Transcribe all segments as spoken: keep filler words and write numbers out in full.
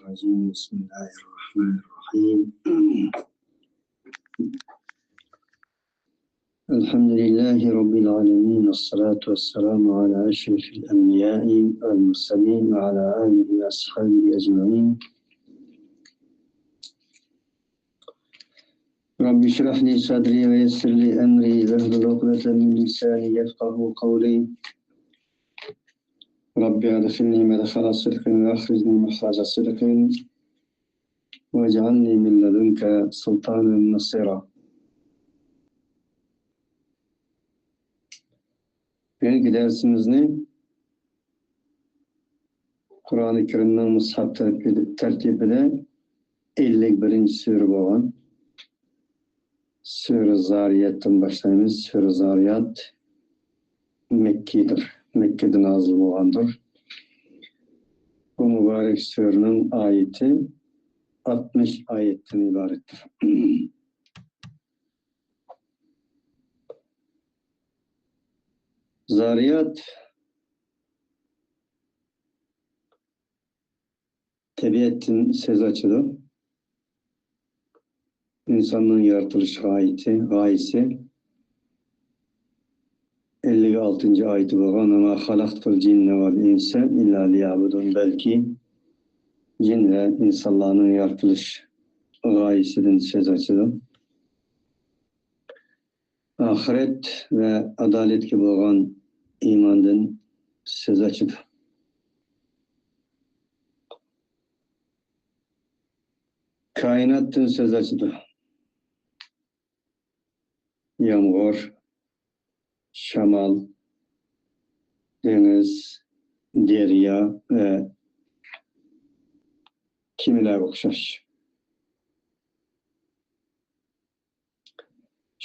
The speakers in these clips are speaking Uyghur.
الرجيم. بسم الله الرحمن الرحيم. الحمد لله رب العالمين، والصلاة والسلام على أشرف الأنبياء والمرسلين وعلى آله وأصحابه أجمعين. رب اشرح لي صدري ويسر لي أمري واحلل عقدة من لساني يفقهوا قولي. رب أدخلني مدخل صدق وأخرجني مخرج صدق واجعلني من لدنك سلطانا نصيرا. بۈگۈنكى دەرسىمىزنى قۇرئانى كەرىمنىڭ مۇسھەپ تەرتىپىدە، تەرتىپىدە ئەللىك بىرىنچى سۈرە بولغان سۈرە زارىياتتىن باشلايمىز. سۈرە زارىيات مەككىدۇر. مەككىدە نازىل بولغاندۇر. بۇ مۇبارەك سۈرىنىڭ ئايىتى ئاتمىش ئايەتتىن ئىبارەتتۇر. زارىيات تەبىئەتتىن سۆز ئاچىدۇ. ئىنساننىڭ يارىتىلىش غايىتى، غايىسى ئەللىك ئالتىنچى ئايىتى بولغان، «وما خلقت الجن والإنس إلا ليعبدون»، بەلكى جىن ۋە ئىنسانلارنىڭ يارىتىلىش غايىسىدىن سۆز ئاچىدۇ. ئاخىرەت ۋە ئادالەتكە بولغان ئىماندىن سۆز ئاچىدۇ. كائىناتتىن سۆز ئاچىدۇ. يامغۇر، شامال، دېڭىز، دەريا ۋە كېمىلەرگە ئوخشاش.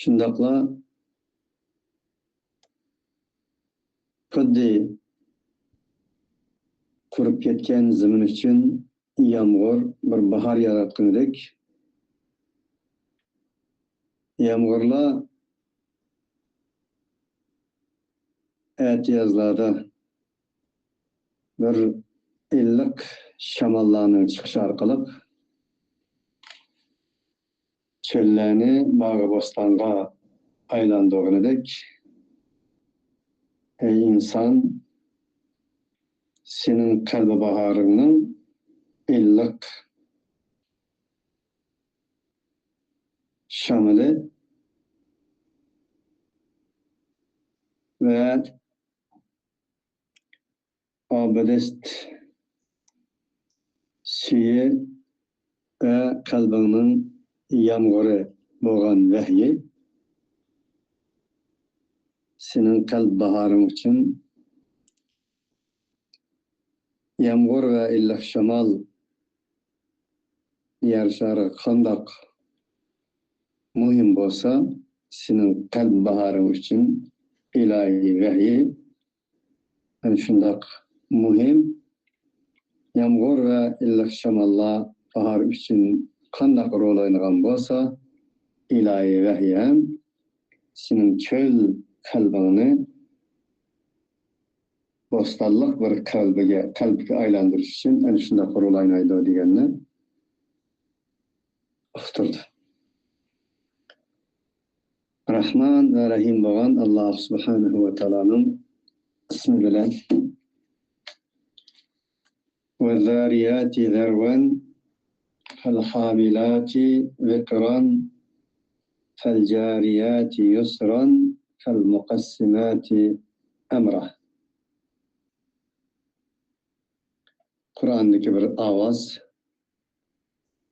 شۇنداقلا خۇددى قۇرۇپ كەتكەن زېمىن ئۈچۈن يامغۇر بىر باھار ياراتقىنىدەك، يامغۇرلار ئەتىيازلاردا بىر ئىللىق شاماللارنىڭ چىقىشى ئارقىلىق چۆللەرنى باغ-بوستانغا ئايلاندۇرغىنىدەك، ئەي ئىنسان، سېنىڭ قەلبى باھارىڭنىڭ ئىللىق شامىلى ۋە ئابىدىست سۈيى ۋە قەلبىڭنىڭ يامغۇرى بولغان ۋەھيى سېنىڭ قەلب باھارىڭ ئۈچۈن يامغۇر ۋە ئىللىق شامال يەر شارىغا قانداق مۇھىم بولسا، سېنىڭ قەلب باھارىڭ ئۈچۈن ئىلاھىي ۋەھيى ئەنە شۇنداق مۇھىم. يامغۇر ۋە ئىللىق شاماللار باھار ئۈچۈن قانداق رول ئوينىغان بولسا، ئىلاھىي ۋەھيى ھەم سېنىڭ چۆل قەلبىڭنى بوستانلىق بىر قەلبىگە، قەلبكە ئايلاندۇرۇش ئۈچۈن ئەنە شۇنداق رول ئوينايدۇ دېگەننى ئۇقتۇردى. رەھمان ۋە رەھىم بولغان ئاللاھ سۇبھانەھۇ ۋە تائالانىڭ ئىسمى بىلەن. والذاريات ذروا فالحاملات وقرا فالجاريات يسرا فالمقسمات أمرا. قۇرئاندىكى بىر ئاۋاز،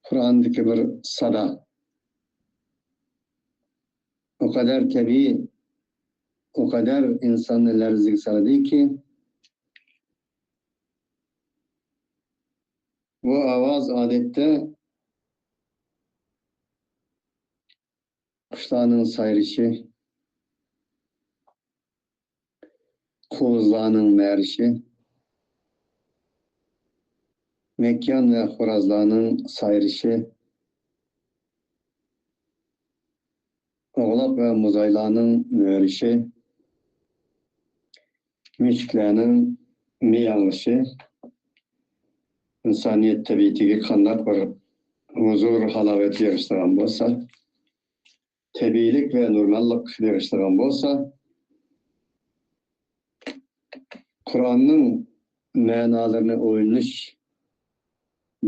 قۇرئاندىكى بىر سادا ئۇ قەدەر تەبىئىي، ئۇ قەدەر ئىنساننى لەرزىگە سالىدۇكى، بۇ ئاۋاز ئادەتتە قۇشلارنىڭ سايرىشى، قوزىلارنىڭ مەرىشى، مەككان ۋە خورازلارنىڭ سايرىشى، ئوغلاق ۋە مۇزايلارنىڭ مۆرىشى، مۈشۈكلەرنىڭ مىياڭلىشى، ئىنسانىيەت تەبىئىتىگە قانداق بىر ھۇزۇر، ھالاۋەت بېغىشلىغان بولسا، تەبىئىيلىك ۋە نورماللىق بېغىشلىغان بولسا، قۇرئاننىڭ مەنالىرىنى ئويلىنىش،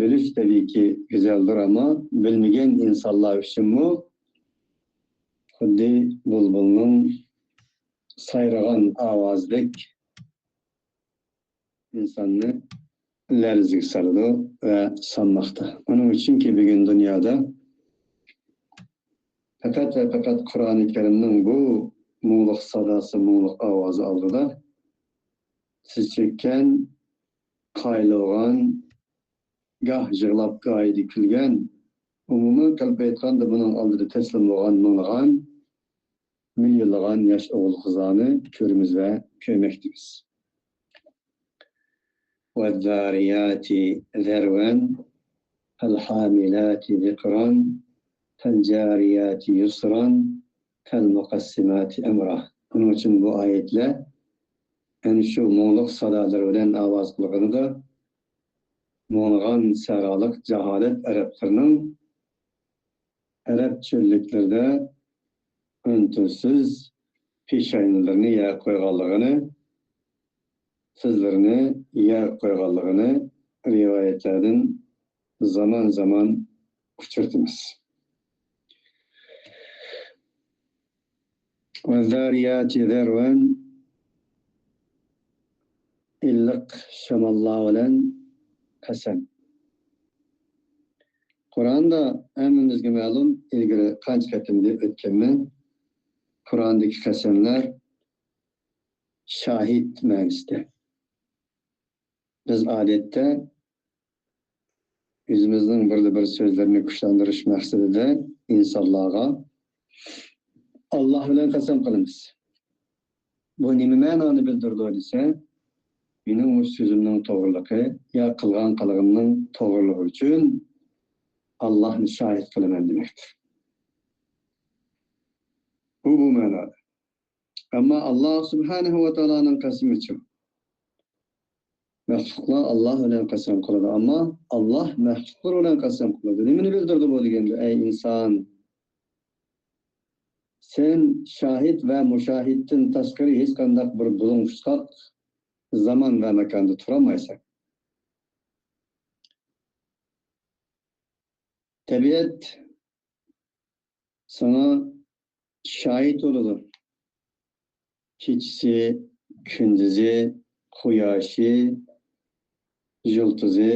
بىلىش تەبىئىيكى گۈزەلدۇر، ئەمما بىلمىگەن ئىنسانلار ئۈچۈنمۇ خۇددى بۇلبۇلنىڭ سايرىغان ئاۋازىدەك ئىنساننى لەرزىگە سالىدۇ ۋە سالماقتا. ئۇنىڭ ئۈچۈنكى بۈگۈن دۇنيادا پەقەت ۋە پەقەت قۇرئانى كەرىمنىڭ بۇ مۇڭلۇق ساداسى، مۇڭلۇق ئاۋازى ئالدىدا سىز چۆككەن، قايىل بولغان، گاھ يىغلاپ، گاھىدا كۈلگەن، ئومۇمەن قىلىپ ئېيتقاندا، بۇنىڭ ئالدىدا تەسلىم بولغان مىڭلىغان، مىليونلىغان ياش ئوغۇل-قىزلارنى كۆرىمىز ۋە كۆرمەكتىمىز. والذاريات ذروا، فالحاملات وقرا، فالجاريات يسرا، فالمقسمات أمرا. بۇنىڭ ئۈچۈن بۇ ئايەتلەر ئەنە شۇ مۇڭلۇق سادالىرى بىلەن ئاۋاز قىلغىنىدا، مۇڭلىغان سەھرالىق جاھالەت ئەرەبلىرىنىڭ ئەرەب چۆللۈكلىرىدە ئۈن-تىنسىز پېشاينىلىرىنى يەرگە قويغانلىقىنى، تىزلىرىنى يەرگە قويغانلىقىنى رىۋايەتلەردىن زامان-زامان ئۇچرىتىمىز. والذاريات ذروا، ئىللىق شاماللار بىلەن قەسەم. قۇرئاندا ھەممىمىزگە مەلۇم، ئىلگىرى قانچە قېتىم دەپ ئۆتكەنمەن، قۇرئاندىكى قەسەملەر شاھىت مەنىسىدە. بىز ئادەتتە ئۆزىمىزنىڭ بىردە بىر سۆزلىرىنى كۈچلەندۈرۈش مەقسىتىدە ئىنسانلارغا «ئاللاھ بىلەن قەسەم قىلىمىز.» بۇ نېمە مەنانى بىلدۈرىدۇ دېسە، مېنىڭ مۇشۇ سۆزۈمنىڭ توغرىلىقى يا قىلغان قىلىقىمنىڭ توغرىلىقى ئۈچۈن ئاللاھنى شاھىت قىلىمەن دېمەكتۇر. بۇ، بۇ مەنادا. ئەمما ئاللاھ سۇبھانەھۇ ۋە تائالانىڭ قەسىمىچۇ؟ مەخلۇقلار ئاللاھ بىلەن قەسەم قىلىدۇ، ئەمما ئاللاھ مەخلۇقلار بىلەن قەسەم قىلىدۇ. نېمىنى بىلدۈرىدۇ بۇ دېگەندە، ئەي ئىنسان، سەن شاھىت ۋە مۇشاھىدتىن تاشقىرى ھېچقانداق بىر بۇلۇڭ-پۇچقاق زامان ۋە ماكاندا تۇرالمايسەن. تەبىئەت ساڭا شاھىت بولىدۇ. كېچىسى، كۈندۈزى، قۇياشى، يۇلتۇزى،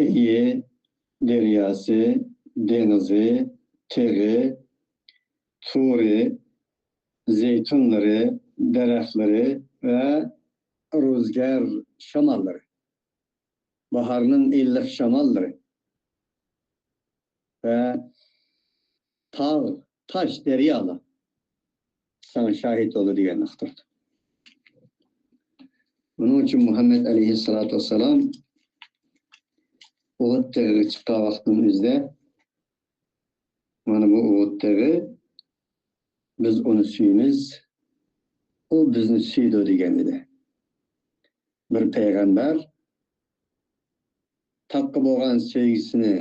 ئېيى، دەرياسى، دېڭىزى، تېغى، تورى، زەيتۇنلىرى، دەرەخلىرى ۋە رۈزگار شاماللىرى. باھارنىڭ ئىللىق شاماللىرى ۋە تاغ، تاش، دەريالار ساڭا شاھىت بولىدۇ دېگەننى ئۇقتۇردى. بۇنىڭ ئۈچۈن مۇھەممەد ئەلەيھىسسالاتۇ ۋەسسالام ئۇھۇد تېغىغا چىققان ۋاقتىنىڭ ئۆزىدە، مانا بۇ ئۇھۇد تېغى، بىز ئۇنى سۆيىمىز، ئۇ بىزنى سۆيىدۇ دېگەن ئىدى. بىر پەيغەمبەر تاغقا بولغان سۆيگۈسىنى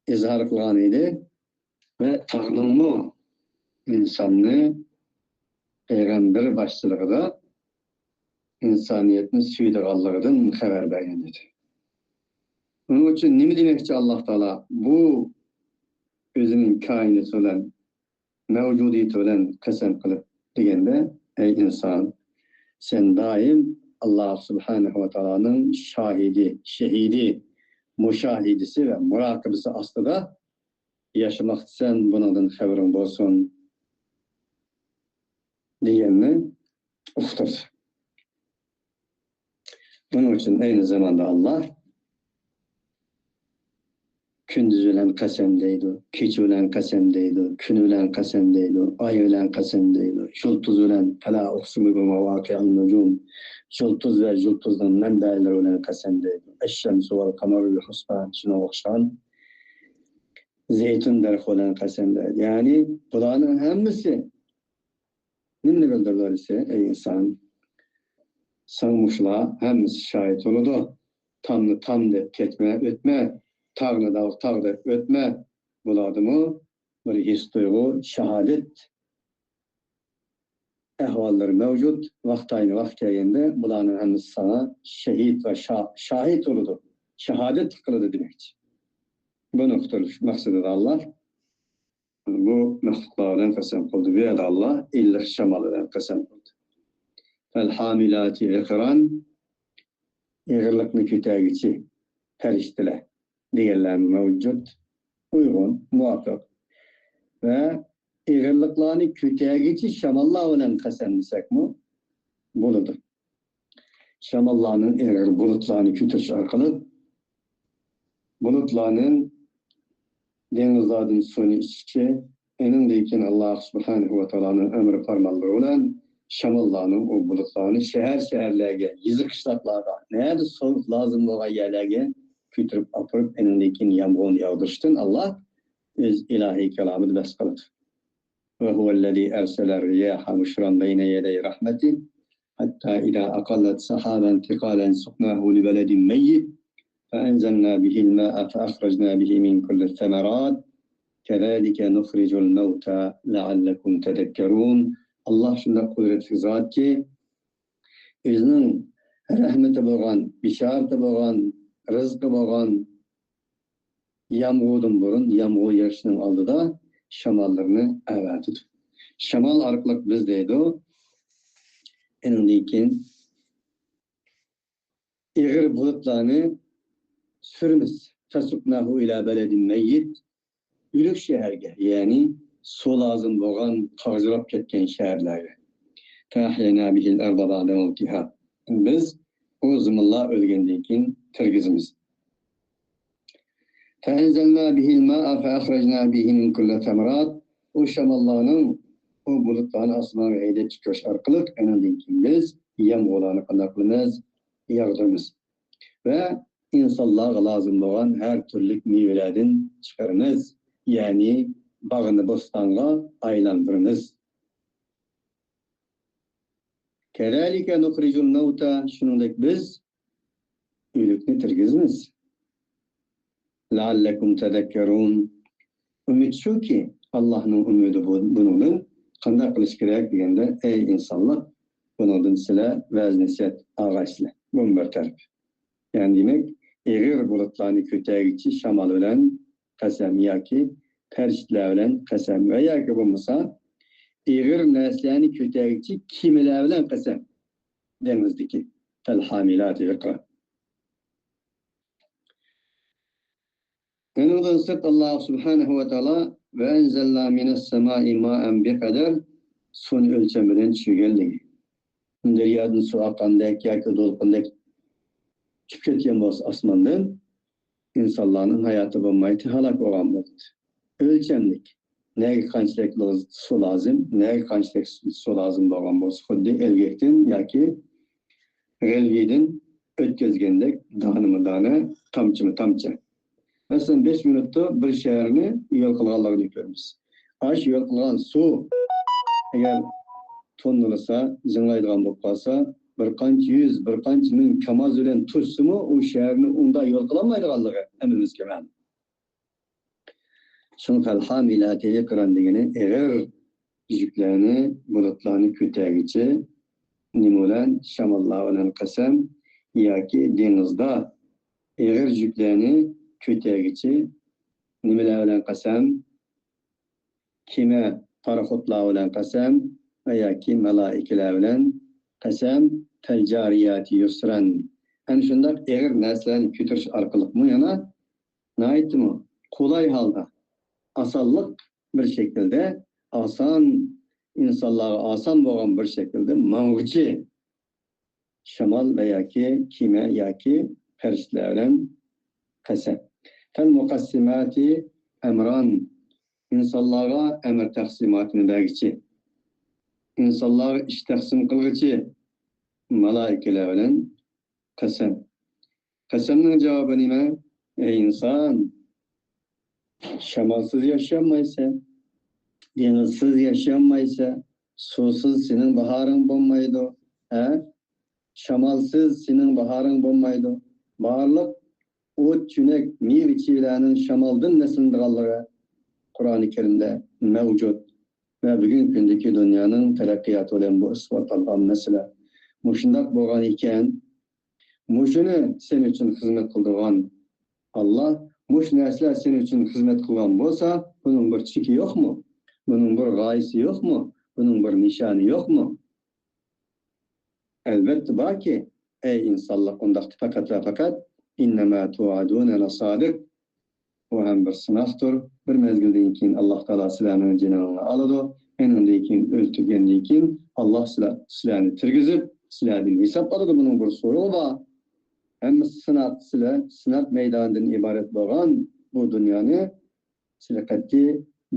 ئىزھار قىلغان ئىدى ۋە تاغنىڭمۇ ئىنساننى پەيغەمبەر باشچىلىقىدا ئىنسانىيەتنى سۆيىدىغانلىقىدىن خەۋەر بەرگەن ئىدى. ئۇنىڭ ئۈچۈن نېمە دېمەكچى ئاللاھ تائالا بۇ ئۆزىنىڭ كائىناتى بىلەن، مەۋجۇدىيىتى بىلەن قەسەم قىلىپ دېگەندە، ئەي ئىنسان، سەن دائىم ئاللاھ سۇبھانەھۇ ۋە تائالانىڭ شاھىدى، شەھىدى، مۇشاھىدىسى ۋە مۇراقىبىسى ئاستىدا ياشىماقتىسەن، بۇنىڭدىن خەۋىرىڭ بولسۇن دېگەننى ئۇقتۇردى. بۇنىڭ ئۈچۈن ئەينى زاماندا ئاللاھ كۈندۈز بىلەن قەسەم دەيدۇ، كېچە بىلەن قەسەم دەيدۇ، كۈن بىلەن قەسەم دەيدۇ، ئاي بىلەن قەسەم دەيدۇ، يۇلتۇز بىلەن، فلا أقسم بمواقع النجوم، يۇلتۇز ۋە يۇلتۇزنىڭ مەنبەلىرى بىلەن قەسەم دەيدۇ، الشمس والقمر بحسبان، شۇنىڭغا ئوخشىغان زەيتۇن دەرىخى بىلەن قەسەم دەيدۇ. يەنى بۇلارنىڭ ھەممىسى نېمىنى بىلدۈرىدۇ دېسە، ئەي ئىنسان، ساڭا مۇشۇلار ھەممىسى شاھىت بولىدۇ. تامنى تام دەپ كەتمە، ئۆتمە، تاغنى تاغ، تاغ دەپ ئۆتمە. بۇلاردىمۇ بىر ھېس تۇيغۇ، شاھادەت ئەھۋاللىرى مەۋجۇت. ۋاقتى ئاينى ۋاقتى كەلگەندە بۇلارنىڭ ھەممىسى ساڭا شېھىت ۋە شا-، شاھىت بولىدۇ، شاھادەت قىلىدۇ دېمەكچى. بۇ نۇقتىلىق مەقسىتىدە ئاللا بۇ مەخلۇقلار بىلەن قەسەم قىلدى. بۇ يەردە ئاللا ئىللىق شامال بىلەن قەسەم قىلدى. فالحاملات وقرا، ئېغىرلىقنى كۆتەرگۈچى پەرىشتىلەر دېگەنلەرمۇ مەۋجۇت. ئۇيغۇن، مۇۋاپىق. ۋە ئېغىرلىقلارنى كۆتەرگۈچى شاماللار بىلەن قەسەم دېسەكمۇ بولىدۇ. شاماللارنىڭ ئېغىر بۇلۇتلارنى كۆتۈرۈش ئارقىلىق بۇلۇتلارنىڭ دېڭىزلاردىن سۇنى ئىچىشى، ئېنىڭدىن كېيىن ئاللا سۇبھانەھۇ ۋە تائالانىڭ ئەمرى پەرمانلىرى بىلەن شاماللارنىڭ ئۇ بۇلۇتلارنى شەھەر-شەھەرلەرگە، يېزا-قىشلاقلارغا، نەدە سۇ لازىم بولغان يەرلەرگە كۆتۈرۈپ ئاپىرىپ، ئېنىڭدىن كېيىن يامغۇرنى ياغدۇرۇشتىن ئاللا ئۆز ئىلاھىي كالامىدا بەس قىلىدۇ. وهو الذي أرسل الرياح بشرا بين يدي رحمته حتى إذا أقلت سحابا ثقالا سقناه لبلد ميت فأنزلنا به الماء فأخرجنا به من كل الثمرات كذلك نخرج الموتى لعلكم تذكرون. ئاللا شۇنداق قۇدرەتلىك زاتكى، ئۆزىنىڭ رەھمىتى بولغان، بېشارىتى بولغان، رىزقى بولغان يامغۇردىن بۇرۇن، يامغۇر يېغىشنىڭ ئالدىدا شاماللىرىنى ئەۋەتىدۇ. شامال ئارقىلىق بىز دەيدۇ، ئېنىڭدىن كېيىن ئېغىر بۇلۇتلارنى سۈرىمىز. فسقناه إلى بلد ميت، ئۆلۈك شەھەرگە، يەنى سۇ لازىم بولغان قاغجىراپ كەتكەن شەھەرلەرگە. فأحيينا به الأرض بعد موتها، بىز ئۇ زېمىنلار ئۆلگەندىن كېيىن تىرگۈزىمىز. فأنزلنا به الماء فأخرجنا به من كل الثمرات، ئۇ شاماللارنىڭ ئۇ بۇلۇتلارنى ئاسمانغا ھەيدەپ چىقىرىش ئارقىلىق ئېنىڭدىن كېيىن بىز يامغۇرلارنى قانداق قىلىمىز؟ ياغدۇرىمىز. ۋە ئىنسانلارغا لازىم بولغان ھەر تۈرلۈك مېۋىلەردىن چىقىرىمىز، يەنى باغنى بوستانغا ئايلاندۇرىمىز. كذلك نخرج الموتى، شۇنىڭدەك بىز ئۆلۈكنى تىرگۈزىمىز. لعلكم تذكرون. ئۈمىد شۇكى، ئاللانىڭ ئۈمىدى بۇ، بۇنىڭدىن قانداق قىلىش كېرەك دېگەندە، ئەي ئىنسانلار، بۇنىڭدىن سىلەر ۋەز نەسىھەت ئالغايسىلەر. بۇ بىر تەرەپ. يەنى دېمەك، ئېغىر بۇلۇتلارنى كۆتەرگۈچى شامال بىلەن قەسەم ياكى پەرىشتىلەر بىلەن قەسەم ۋە ياكى بولمىسا ئېغىر نەرسىلەرنى كۆتەرگۈچى كېمىلەر بىلەن قەسەم. دېڭىزدىكى فالحاملات وقرا. ئۇنىڭدىن سىرت، ئاللا سۇبھانەھۇ ۋە تائالا، وأنزلنا من السماء ماء بقدر، سۇنى ئۆلچەم بىلەن چۈشۈرگەنلىكى. دەريادىن سۇ ئاققاندەك ياكى دولقۇندەك چۈشۈپ كەتكەن بولسا ئاسماندىن، ئىنسانلارنىڭ ھاياتى بولمايتتى، ھالاك بولغان بولاتتى. ئۆلچەملىك. نەگە قانچىلىك لوز-، سۇ لازىم، نەگە قانچىلىك سۇ لازىم بولغان بولسا، خۇددى ئەلگەكتىن ياكى غەلۋىدىن ئۆتكۈزگەندەك دانىمۇ دانە، تامچىمۇ تامچە. مەسىلەن، بەش مىنۇتتا بىر شەھەرنى يول قىلغانلىقىنى كۆرىمىز. ئاشۇ يول قىلغان سۇ ئەگەر توننىلىسا، زىڭلايدىغان بولۇپ قالسا، بىر قانچە يۈز، بىر قانچە مىڭ كاماز بىلەن توشسىمۇ، ئۇ شەھەرنى ئۇنداق يول قىلالمايدىغانلىقى ھەممىمىزگە مەلۇم. شۇڭا فالحاملات وقرا دېگىنى ئېغىر يۈكلەرنى، بۇلۇتلارنى كۆتەرگۈچى نېمە بىلەن؟ شاماللار بىلەن قەسەم ياكى دېڭىزدا ئېغىر يۈكلەرنى كۆتەرگۈچى نېمىلەر بىلەن قەسەم؟ كېمە، پاراخوتلار بىلەن قەسەم ۋە ياكى مالائىكىلەر بىلەن قەسەم، فالجاريات يسرا. ئەنە شۇنداق ئېغىر نەرسىلەرنى كۆتۈرۈش ئارقىلىقمۇ يەنە ناھايىتىمۇ قولاي ھالدا، ئاسانلىق بىر شەكىلدە، ئاسان، ئىنسانلارغا ئاسان بولغان بىر شەكىلدە ماڭغۇچى شامال ۋە ياكى كېمە ياكى پەرىشتىلەر بىلەن قەسەم. فالمقسمات أمرا، ئىنسانلارغا ئەمر تەقسىماتىنى بەرگۈچى، ئىنسانلارغا ئىش تەقسىم قىلغۇچى مالائىكىلەر بىلەن قەسەم. قەسەمنىڭ جاۋابى نېمە؟ ئەي ئىنسان، شامالسىز ياشىيالمايسەن، دېڭىزسىز ياشىيالمايسەن، سۇسىز سېنىڭ باھارىڭ بولمايدۇ. ھە؟ شامالسىز سېنىڭ باھارىڭ بولمايدۇ. بارلىق ئوت، چۆنەك، مېۋە-چېۋىلەرنىڭ شامالدىن ئېسىلىدىغانلىقى قۇرئانى كەرىمدە مەۋجۇت. ۋە بۈگۈنكى كۈندىكى دۇنيانىڭ تەرەققىياتى بىلەن بۇ ئىسپاتلانغان مەسىلە. مۇشۇنداق بولغان ئىكەن، مۇشۇنى سەن ئۈچۈن خىزمەت قىلىدىغان ئاللا، مۇشۇ نەرسىلەر سەن ئۈچۈن خىزمەت قىلغان بولسا، بۇنىڭ بىر چېكى يوقمۇ؟ بۇنىڭ بىر غايىسى يوقمۇ؟ بۇنىڭ بىر نىشانى يوقمۇ؟ ئەلۋەتتە باركى، ئەي ئىنسانلار، ئۇنداقتا پەقەت ۋە پەقەت، «إنما توعدون لصادق». بۇ ھەم بىر سىناقتۇر. بىر مەزگىلدىن كېيىن ئاللا تائالا سىلەرنىڭ جېنىڭلارنى ئالىدۇ. ئېنىڭدىن كېيىن ئۆلتۈرگەندىن كېيىن ئاللا سىلەر، سىلەرنى تىرگۈزۈپ، سىلەردىن ھېساب ئالىدۇ. بۇنىڭ بىر سورىقى بار. ھەممىسى سىناق، سىلەر سىناق مەيدانىدىن ئىبارەت بولغان بۇ دۇنيانى سىلەر قەتئىي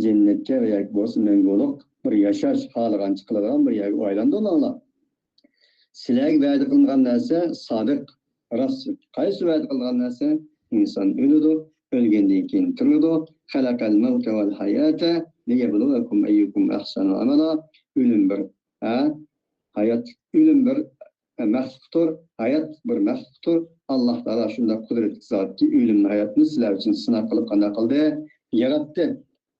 جەننەتكە ۋە ياكى بولمىسا مەڭگۈلۈك بىر ياشاش خالىغانچە قىلىدىغان بىر يەرگە ئايلاندۇرۇلۇڭلار. سىلەرگە ۋەدە قىلىنغان نەرسە سادىق، راست. قايسى ۋەدە قىلىنغان نەرسە؟ ئىنسان ئۆلىدۇ، ئۆلگەندىن كېيىن تىرىلىدۇ. خەلەقەل مەۋتە ۋەل ھاياتە لىيەبلۇۋەكۇم ئەييۇكۇم ئەھسەنۇ ئەمەلا. ئۆلۈم بىر، ھە؟ ھايات، ئۆلۈم بىر مەخلۇقتۇر، ھايات بىر مەخلۇقتۇر. ئاللا تائالا شۇنداق قۇدرەتلىك زاتكى، ئۆلۈمنى، ھاياتنى سىلەر ئۈچۈن سىناق قىلىپ قانداق قىلدى؟ ياراتتى.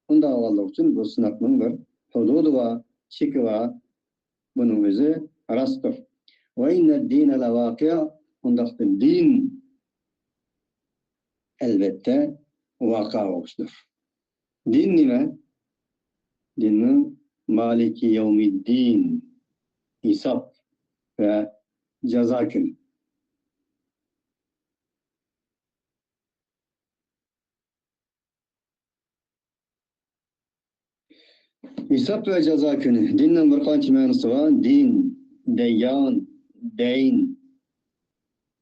ئۇنداق بولغانلىقى ئۈچۈن بۇ سىناقنىڭ بىر ھۇدۇدى بار، چېكى بار. بۇنىڭ ئۆزى راستتۇر. ۋە ئىننەد دىنە لەۋاقىئ، ئۇنداقتا دىن ئەلۋەتتە ۋەقە بولۇشتۇر. دىن نېمە؟ دىننىڭ مالىكى يەۋمىددىن، ھېساب ۋە جازا كۈنى. ھېساب ۋە جازا كۈنى. دىننىڭ بىر قانچە مەنىسى بار. دىن، دەييان، دەين،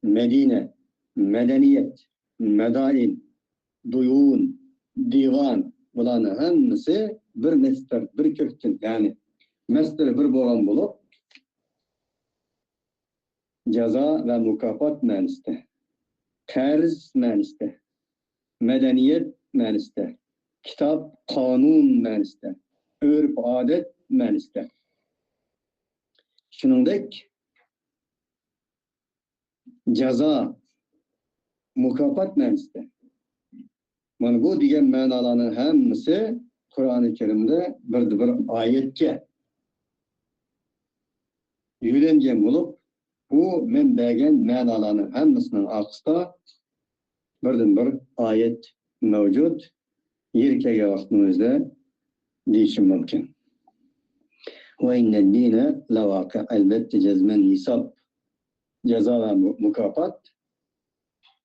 مەدىنە، مەدەنىيەت، مەدائىن، دۇيۇن، دىۋان، بۇلارنىڭ ھەممىسى بىر مەسدەر، بىر كۆكتىن، يەنى مەسدىرى بىر بولغان بولۇپ، جازا ۋە مۇكاپات مەنىسىدە، قەرز مەنىسىدە، مەدەنىيەت مەنىسىدە، كىتاب، قانۇن مەنىسىدە، ئۆرپ-ئادەت مەنىسىدە. شۇنىڭدەك جازا، مۇكاپات مەنىسىدە. مانا بۇ دېگەن مەنالارنىڭ ھەممىسى قۇرئانى كەرىمدە بىردە بىر ئايەتكە يۆلەنگەن بولۇپ، بۇ مەن بەرگەن مەنالارنىڭ ھەممىسىنىڭ ئارقىسىدا بىردىن بىر ئايەت مەۋجۇت. يېرى كەلگەن ۋاقىتنىڭ ئۆزىدە دېيىشىم مۇمكىن. ۋە ئىننەد دىنە لەۋاقىئ، ئەلۋەتتە جەزمەن ھېساب، جازا ۋە مۇ-، مۇكاپات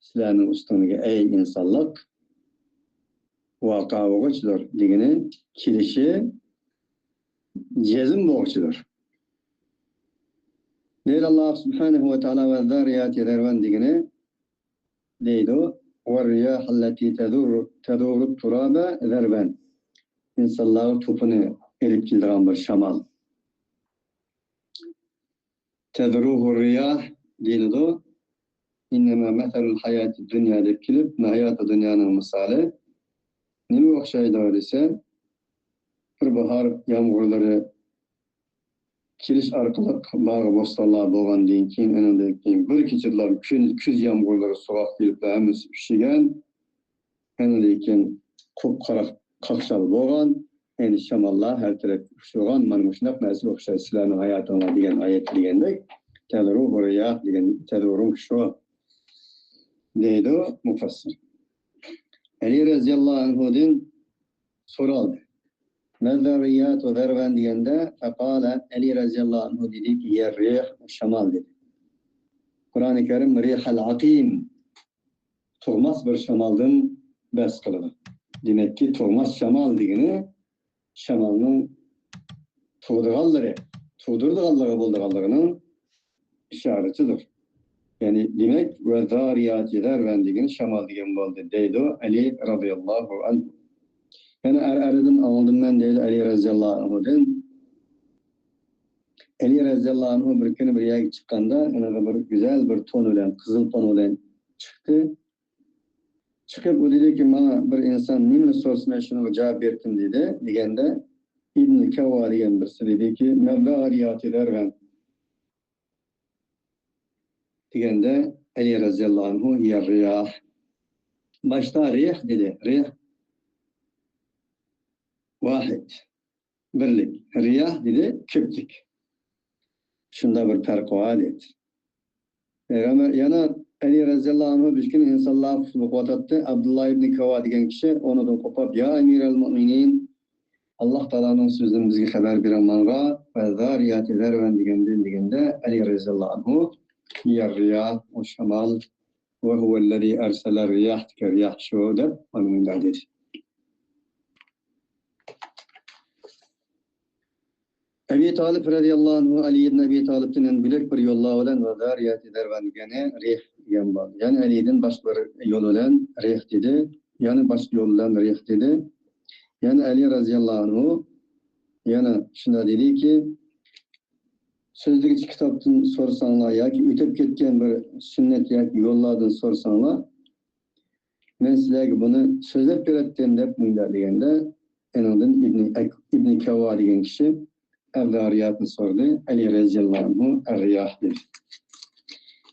سىلەرنىڭ ئۈستۈڭلىگە، ئەي ئىنسانلىق، ۋەقە بولغۇچىدۇر دېگىنى كېلىشى جەزم بولغۇچىدۇر. دەيدۇ ئاللا سۇبھانەھۇ ۋە تائالا، ۋەززارىياتى زەرۋەن دېگىنى دەيدۇ، ۋەررىياھەللەتى تەزۇرۇ، تەزۇرۇت تۇرابە زەرۋەن. ئىنسانلارغا توپىنى ئېلىپ كېلىدىغان بىر شامال. تەزرۇھۇ رىياھ دېيىلىدۇ. ئىننەمە مەسەلۇل ھاياتىد دۇنيا دەپ كېلىپ، ھاياتى دۇنيانىڭ مىسالى نېمىگە ئوخشايدۇ دېسە، بىر باھار يامغۇرلىرى كېلىش ئارقىلىق باغ بوستانلار بولغاندىن كېيىن، ئۇنىڭدىن كېيىن بىر كېچىدىلا كۈن، كۈز يامغۇرلىرى سوغۇق كېلىپ ھەممىسى پىشىگەن. ئۇنىڭدىن كېيىن قۇپقارا قاقشال بولغان، يەنى شاماللار ھەر تەرەپكە ئۇچۇرغان، مانا مۇشۇنداق نەرسىگە ئوخشايدۇ سىلەرنىڭ ھاياتىڭلار دېگەن ئايەت دېگەندەك، تەزرۇھۇ رىياھ دېگەن تەزرۇھۇ شۇ دەيدۇ مۇپەسسىر. ئەلى رەزىياللاھۇ ئەنھۇدىن سورالدى. مەززارىياتۇ زەرۋەن دېگەندە، فەقالە، ئەلى رەزىياللاھۇ ئەنھۇ دېدىكى، يەر رىيھ، شامال دېدى. قۇرئانى كەرىم رىھەل ئەقىم، تۇغماس بىر شامالدىن بەھس قىلىدۇ. دېمەككى، تۇغماس شامال دېگىنى شامالنىڭ تۇغىدىغانلىرى، تۇغدۇرىدىغانلىقى بولىدىغانلىقىنىڭ ئىشارىتىدۇر. يەنى، دېمەك، ۋە زارىياتى زەرۋەن دېگىنى شامال دېگەن بولدى، دەيدۇ ئەلى رەزىياللاھۇ ئەنھۇ. يەنە ئەر-، ئەرىدىن ئاڭلىدىم مەن، دەيدۇ ئەلى رەزىياللاھۇ ئەنھۇدىن. ئەلى رەزىياللاھۇ ئەنھۇ بىر كۈنى بىر يەرگە چىققاندا، يەنە بىر گۈزەل بىر تون بىلەن، قىزىل تون بىلەن چىقتى. چىقىپ ئۇ دېدىكى، ماڭا بىر ئىنسان نېمىنى سورىسا، مەن شۇنىڭغا جاۋاب بېرىتتىم، دېدى. دېگەندە، ئىبن كەۋۋا دېگەن بىرسى دېدىكى، مەززارىياتى زەرۋەن دېگەندە، ئەلى رەزىياللاھۇ ئەنھۇ، ھىيە رىياھ. باشتا رىھ دېدى. رىھ، ۋاھىد، بىرلىك. رىياھ دېدى، كۆپلۈك. شۇنداق بىر پەرقى بار دېدى. پەيغەمبەر يەنە ئەلى رەزىياللاھۇ ئەنھۇ بىر كۈنى ئىنسانلارغا خۇتبە ئوقۇۋاتاتتى. ئابدۇللا ئىبنى كاۋا دېگەن كىشى ئۇنىڭدىن قوپۇپ، يا ئەمىرەل مۇئمىنىن، ئاللاھ تائالانىڭ سۆزىدىن بىزگە خەۋەر بېرىڭ ماڭا، ۋەززارىياتى زەرۋەن دېگەندىن دېگەندە، ئەلى رەزىياللاھۇ ئەنھۇ، يا رىياھ، ئۇ شامال، ۋە ھۇۋەللەزى ئەرسەلە رىياھ دېگەن رىياھ شۇ دەپ، مانا مۇنداق دېدى. ئەبى تالىپ رەزىياللاھۇ ئەنھۇ ئەلى ئىبن ئەبى تالىپتىن يەنە بۆلەك بىر يوللار بىلەن ۋەززارىياتى زەرۋەن دېگەنى رىھ دېگەن بار. يەنە ئەلىدىن باشقا بىر يول بىلەن رىھ دېدى. يەنە باشقا يول بىلەن رىھ دېدى. يەنە ئەلى رەزىياللاھۇ ئەنھۇ يەنە شۇنداق دېدىكى، سۆزلىگۈچى كىتابتىن سورىساڭلار ياكى ئۆتۈپ كەتكەن بىر سۈننەت ياكى يوللاردىن سورىساڭلار، مەن سىلەرگە بۇنى سۆزلەپ بېرەتتىم دەپ مۇنداق دېگەندە، ئېنىڭدىن ئىبنى ئەك-، ئىبنى كاۋا دېگەن كىشى ئەززارىياتنى سورىدى. ئەلى رەزىياللاھۇ ئەنھۇ ئەررىياھ دېدى.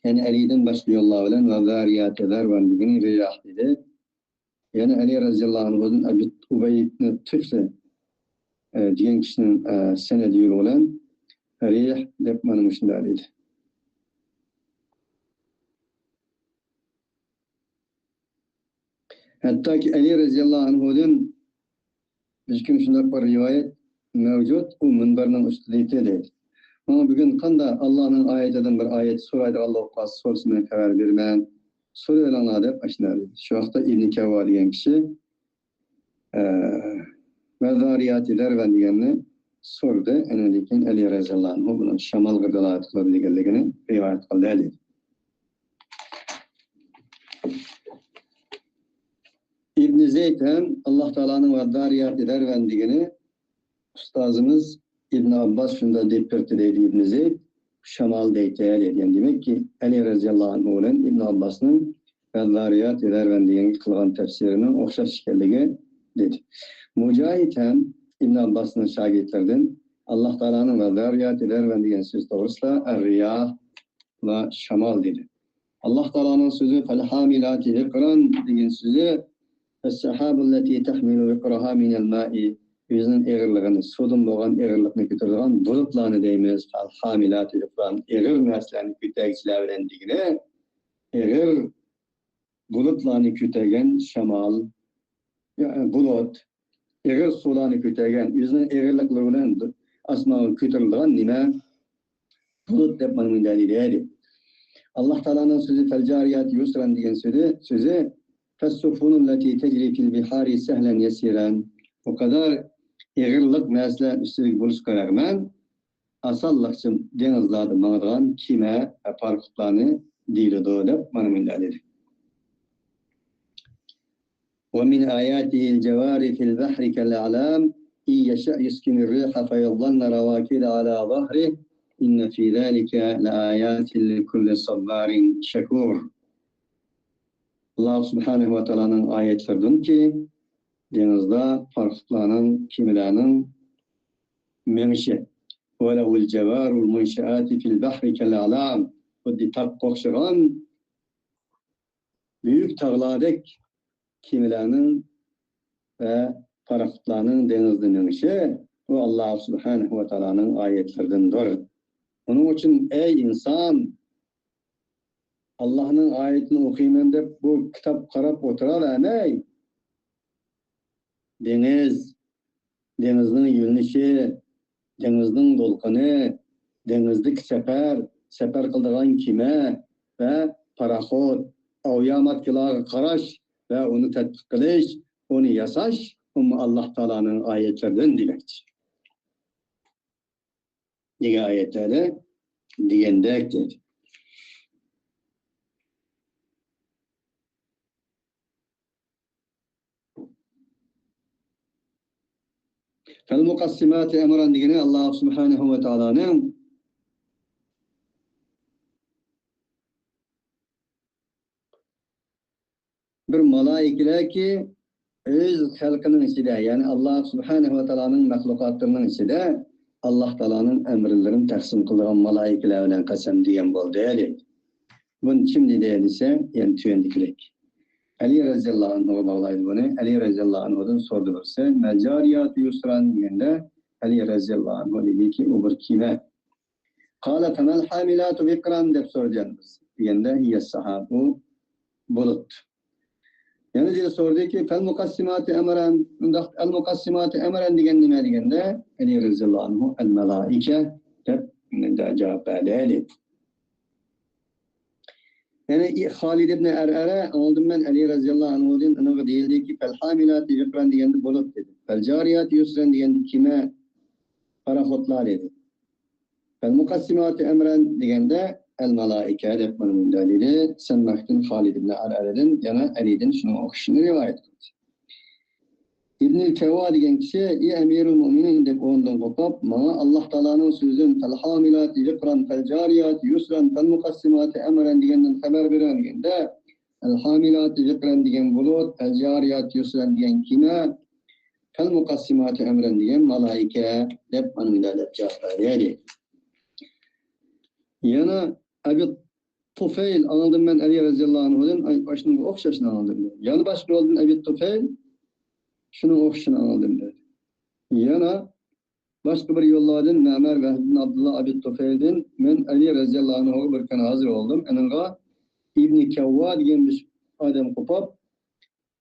يەنى ئەلىدىن باشقا يوللار بىلەن ۋەززارىياتى زەرۋەن دېگىنى رىياھ دېدى. يەنى ئەلى رەزىياللاھۇ ئەنھۇدىن ئەبى ئۇبەيدنى تۇفلى، ئە، دېگەن كىشىنىڭ، ئە، سەنەد يولى بىلەن رىيھ دەپ مانا مۇشۇنداق دېدى. ھەتتاكى ئەلى رەزىياللاھۇ ئەنھۇدىن بىر كۈن شۇنداق بىر رىۋايەت مەۋجۇت، ئۇ مۇنبەرنىڭ ئۈستىدە ئىدى دەيدۇ. ماڭا بۈگۈن قانداق ئاللانىڭ ئايىتىدىن بىر ئايەت سورايدىغانلار بولسا سورىسا مەن خەۋەر بېرىمەن. سورىۋېلىڭلار دەپ ئاشۇنداق دېدى. شۇ ۋاقىتتا ئىبنى كەۋۋا دېگەن كىشى، ئە، ۋەززارىياتى زەرۋەن دېگەننى سورىدى. ئاندىن كېيىن ئەلى رەزىياللاھۇ ئەنھۇ بۇنىڭ شامالغا دالالەت قىلىدۇ دېگەنلىكىنى رىۋايەت قىلدى دەيدۇ. ئىبنى زەيد ھەم ئاللاھ تائالانىڭ ۋەززارىياتى زەرۋەن دېگىنى ئۇستازىمىز ئىبنى ئابباس شۇنداق دەپ بېرىپتۇ دەيدۇ ئىبنى زەيد، شامال دەيتتى دەيدۇ. يەنى دېمەككى، ئەلى رەزىياللاھۇ ئەنھۇ بىلەن ئىبنى ئابباسنىڭ ۋەززارىياتى زەرۋەن دېگەنگە قىلغان تەپسىرىنىڭ ئوخشاش ئىكەنلىكى دېدى. مۇجاھىد ھەم ئىبنى ئابباسنىڭ شاگىرتلىرىدىن ئاللاھ تائالانىڭ ۋەززارىياتى زەرۋەن دېگەن سۆز توغرىسىدا ئەررىياھ ۋە شامال دېدى. ئاللاھ تائالانىڭ سۆزى فەلھامىلاتى ۋىقران دېگەن سۆزى فەسسەھابۇللەتى تەھمىلۇ ۋىقرەھا مىنەل مائى، ئۆزىنىڭ ئېغىرلىقىنى، سۇدىن بولغان ئېغىرلىقنى كۆتۈرىدىغان بۇلۇتلارنى دەيمىز. فەلھامىلاتى ۋىقران، ئېغىر نەرسىلەرنى كۆتەرگۈچىلەر بىلەن دېگىنى، ئېغىر بۇلۇتلارنى كۆتەرگەن شامال، يا، بۇلۇت، ئېغىر سۇلارنى كۆتەرگەن، ئۆزىنىڭ ئېغىرلىقلىرى بىلەن ئاسمانغا كۆتۈرۈلىدىغان نېمە؟ بۇلۇت دەپ مانا مۇنداق دېدى. ئاللاھ تائالانىڭ سۆزى فەلجارىياتى يۇسران دېگەن سۆزى، سۆزى فەسسۇفۇنۇللەتى تەجرى فىل بىھارى سەھلەن يەسىرەن. ئۇ قەدەر ئېغىرلىق نەرسىلەر ئۈستىدىكى بولۇشقا رەغمەن، ئاسانلىقچە دېڭىزلاردا ماڭىدىغان كېمە ۋە پاراخوتلارنى دېيىلىدۇ دەپ مانا مۇنداق دېدى. ومن آياته الجوار في البحر كالأعلام إن يشأ يسكن الريح فيظللن رواكد على ظهره إن في ذلك لآيات لكل صبار شكور. ئاللاھ سۇبھانەھۇ ۋە تائالانىڭ ئايەتلىرىدىنكى دېڭىزدا پاراخوتلارنىڭ، كېمىلەرنىڭ مېڭىشى. وله الجوار المنشآت في البحر كالأعلام. خۇددى تاغقا ئوخشىغان بۈيۈك تاغلاردەك كېمىلەرنىڭ ۋە پاراخوتلارنىڭ دېڭىزدا مېڭىشى، بۇ ئاللاھ سۇبھانەھۇ ۋە تائالانىڭ ئايەتلىرىدىندۇر. ئۇنىڭ ئۈچۈن، ئەي ئىنسان، ئاللاھنىڭ ئايىتىنى ئوقۇيمەن دەپ، بۇ كىتابقا قاراپ ئولتۇراۋەرمەي، دېڭىز، دېڭىزنىڭ يۆنىلىشى، دېڭىزنىڭ دولقۇنى، دېڭىزدىكى سەپەر، سەپەر قىلىدىغان كېمە ۋە پاراخوت، ئاۋياماتكىلارغا قاراش ۋە ئۇنى تەتبىق قىلىش، ئۇنى ياساش، ئۇمۇ ئاللاھ تائالانىڭ ئايەتلىرىدىن دېمەكچى. دېگەن ئايەتلەردە دېگەندەك دېدى. فالمقسمات أمرا دېگىنى ئاللاھ سۇبھانەھۇ ۋە تائالانىڭ بىر مالائىكىلەركى ئۆز خەلقىنىڭ ئىچىدە، يەنى ئاللاھ سۇبھانەھۇ ۋە تائالانىڭ مەخلۇقاتلىرىنىڭ ئىچىدە ئاللاھ تائالانىڭ ئەمىرلىرىنى تەقسىم قىلىدىغان مالائىكىلەر بىلەن قەسەم دېگەن بولدى، دېدى. بۇنى كىم دېدى دېسە، يەنە تۆۋەندىكىدەك. ئەلى رەزىياللاھۇ ئەنھۇغا باغلايدۇ بۇنى. ئەلى رەزىياللاھۇ ئەنھۇدىن سورىدى بىرسى، «مەل جارىياتۇ يۇسران» دېگەندە، ئەلى رەزىياللاھۇ ئەنھۇ دېدىكى، ئۇ بىر كېمە. قال، «فمل حاملات وقرا» دەپ سورىدى يەنە بىرسى. دېگەندە، «هي السحاب»، ئۇ بۇلۇت. يەنە دېدى، سورىدىكى، «فالمقسمات أمرا»، ئۇنداق، «المقسمات أمرا» دېگەن نېمە دېگەندە، ئەلى رەزىياللاھۇ ئەنھۇ، «الملائكة» دەپ جاۋاب بەردى. يەنە خالىد ئىبنى ئەرئەرە، ئاڭلىدىم مەن ئەلى رەزىياللاھۇ ئەنھۇدىن، ئۇنىڭغا دېيىلدىكى، «فالحاملات وقرا» دېگەندە بۇلۇت دېدى. «فالجاريات يسرا» دېگەندە كېمە، پاراخوتلار دېدى. «فالمقسمات أمرا» دېگەندە، «الملائكة» دەپ مانا مۇنداق دېدى. سەممەكتىن خالىد ئىبنى ئەرئەرەدىن، يەنە ئەلىدىن شۇنىڭ ئوخشىشىنى رىۋايەت قىلدى. ئىبنى كەۋۋا دېگەن كىشى، «ئى ئەمىرۇل مۇئمىنىن» دەپ ئورنىدىن قوپۇپ، ماڭا ئاللاھ تائالانىڭ سۆزىدىن «فالحاملات وقرا، فالجاريات يسرا، فالمقسمات أمرا» دېگەندىن خەۋەر بېرىڭ دېگەندە، «ئەلھامىلاتى ۋىقرەن» دېگەن بۇلۇت، «ئەلجارىياتى يۇسرەن» دېگەن كېمە، «فەلمۇقەسسىماتى ئەمرەن» دېگەن مالائىكە دەپ مانا مۇنداق دەپ جاۋاب بەردى. يەنە ئەبى تۇفەيل ئاڭلىدىم مەن ئەلى رەزىياللاھۇ ئەنھۇدىن، ئاي، ئاشۇنىڭغا ئوخشاشنى ئاڭلىدىم. يەنە باشقا يولدىن ئەبى تۇفەيل شۇنىڭغا ئوخشىشىنى ئاڭلىدىم دېدى. يەنە باشقا بىر يوللاردىن مەمەر ۋەھبىدىن ئابدۇللا ئەبى تۇفەيلدىن، مەن ئەلى رەزىياللاھۇ ئەنھۇغا بىر كۈن ھازىر بولدۇم. ئېنىڭغا ئىبنى كەۋۋا دېگەن بىر ئادەم قوپاپ،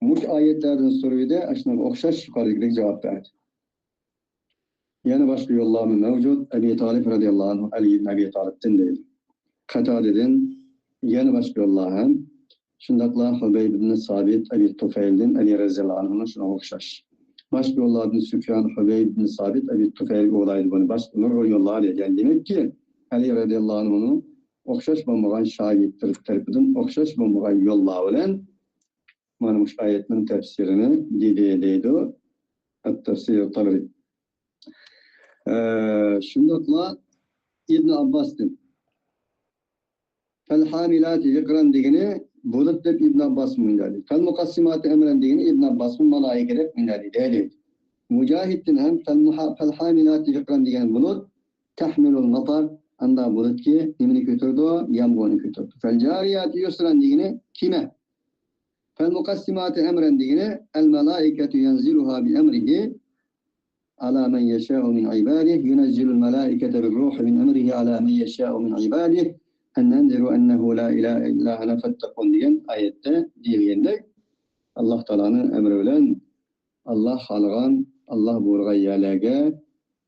مۇشۇ ئايەتلەردىن سورىدى، ئاشۇنىڭغا ئوخشاش يۇقىرىدىكىدەك جاۋاب بەردى. يەنە باشقا يوللارمۇ مەۋجۇت. ئەبى تالىپ رەزىياللاھۇ ئەنھۇ، ئەلى ئىبن ئەبى تالىپتىن دەيدۇ. قەتادىدىن يەنە باشقا يوللار ھەم. شۇنداقلا خۇبەيب ئىبن سابىت ئەبى تۇفەيلدىن ئەلى رەزىياللاھۇ ئەنھۇنىڭ شۇنىڭغا ئوخشاش. باشقا يوللاردىن سۈفيان، خۇبەيب ئىبن سابىت ئەبى تۇفەيلگە ئۇلايدۇ بۇنى. باشقا نۇرغۇن يوللار دېگەن. دېمەككى، ئەلى رەزىياللاھۇ ئەنھۇنىڭ ئوخشاش بولمىغان شاگىرتلىرى تەرىپىدىن ئوخشاش بولمىغان يوللار بىلەن مانا مۇشۇ ئايەتنىڭ تەپسىرىنى دېدى، دەيدۇ ئەت-تەفسىر تەبرى. ئە، شۇنداقلا ئىبن ئابباستىن «فەلھامىلاتى ۋىقران» دېگىنى بۇلۇت دەپ ئىبن ئابباس مۇنداق دېدى. «فەلمۇقەسسىماتى ئەمرەن» دېگىنى ئىبن ئابباسمۇ مالائىكە دەپ مۇنداق دېدى. مۇجاھىدتىن ھەم «فەلمۇھا-، فەلھامىلاتى ۋىقران» دېگەن بۇلۇت تەھمىلۇل مەتەر، ئاندا بۇلۇتكى نېمىنى كۆتۈرىدۇ؟ يامغۇرنى كۆتۈرىدۇ. «فەلجارىياتى يۇسران» دېگىنى كېمە. «فەلمۇقەسسىماتى ئەمرەن» دېگىنى «ئەلمەلائىكەتۇ يەنزىلۇھا بىئەمرىھى ئالا مەن يەشائۇ مىن ئىبادىھ، يۇنەززىلۇل مەلائىكەتە بىرروھى مىن ئەمرىھى ئالا مەن يەشائۇ مىن ئىبادىھ، ئەن ئەنزىرۇ ئەننەھۇ لا ئىلاھە ئىللا ئەنە فەتتەقۇن» دېگەن ئايەتتە دېيىلگەندەك، ئاللاھ تائالانىڭ ئەمرى بىلەن ئاللاھ خالىغان، ئاللاھ بۇيرۇغان يەرلەرگە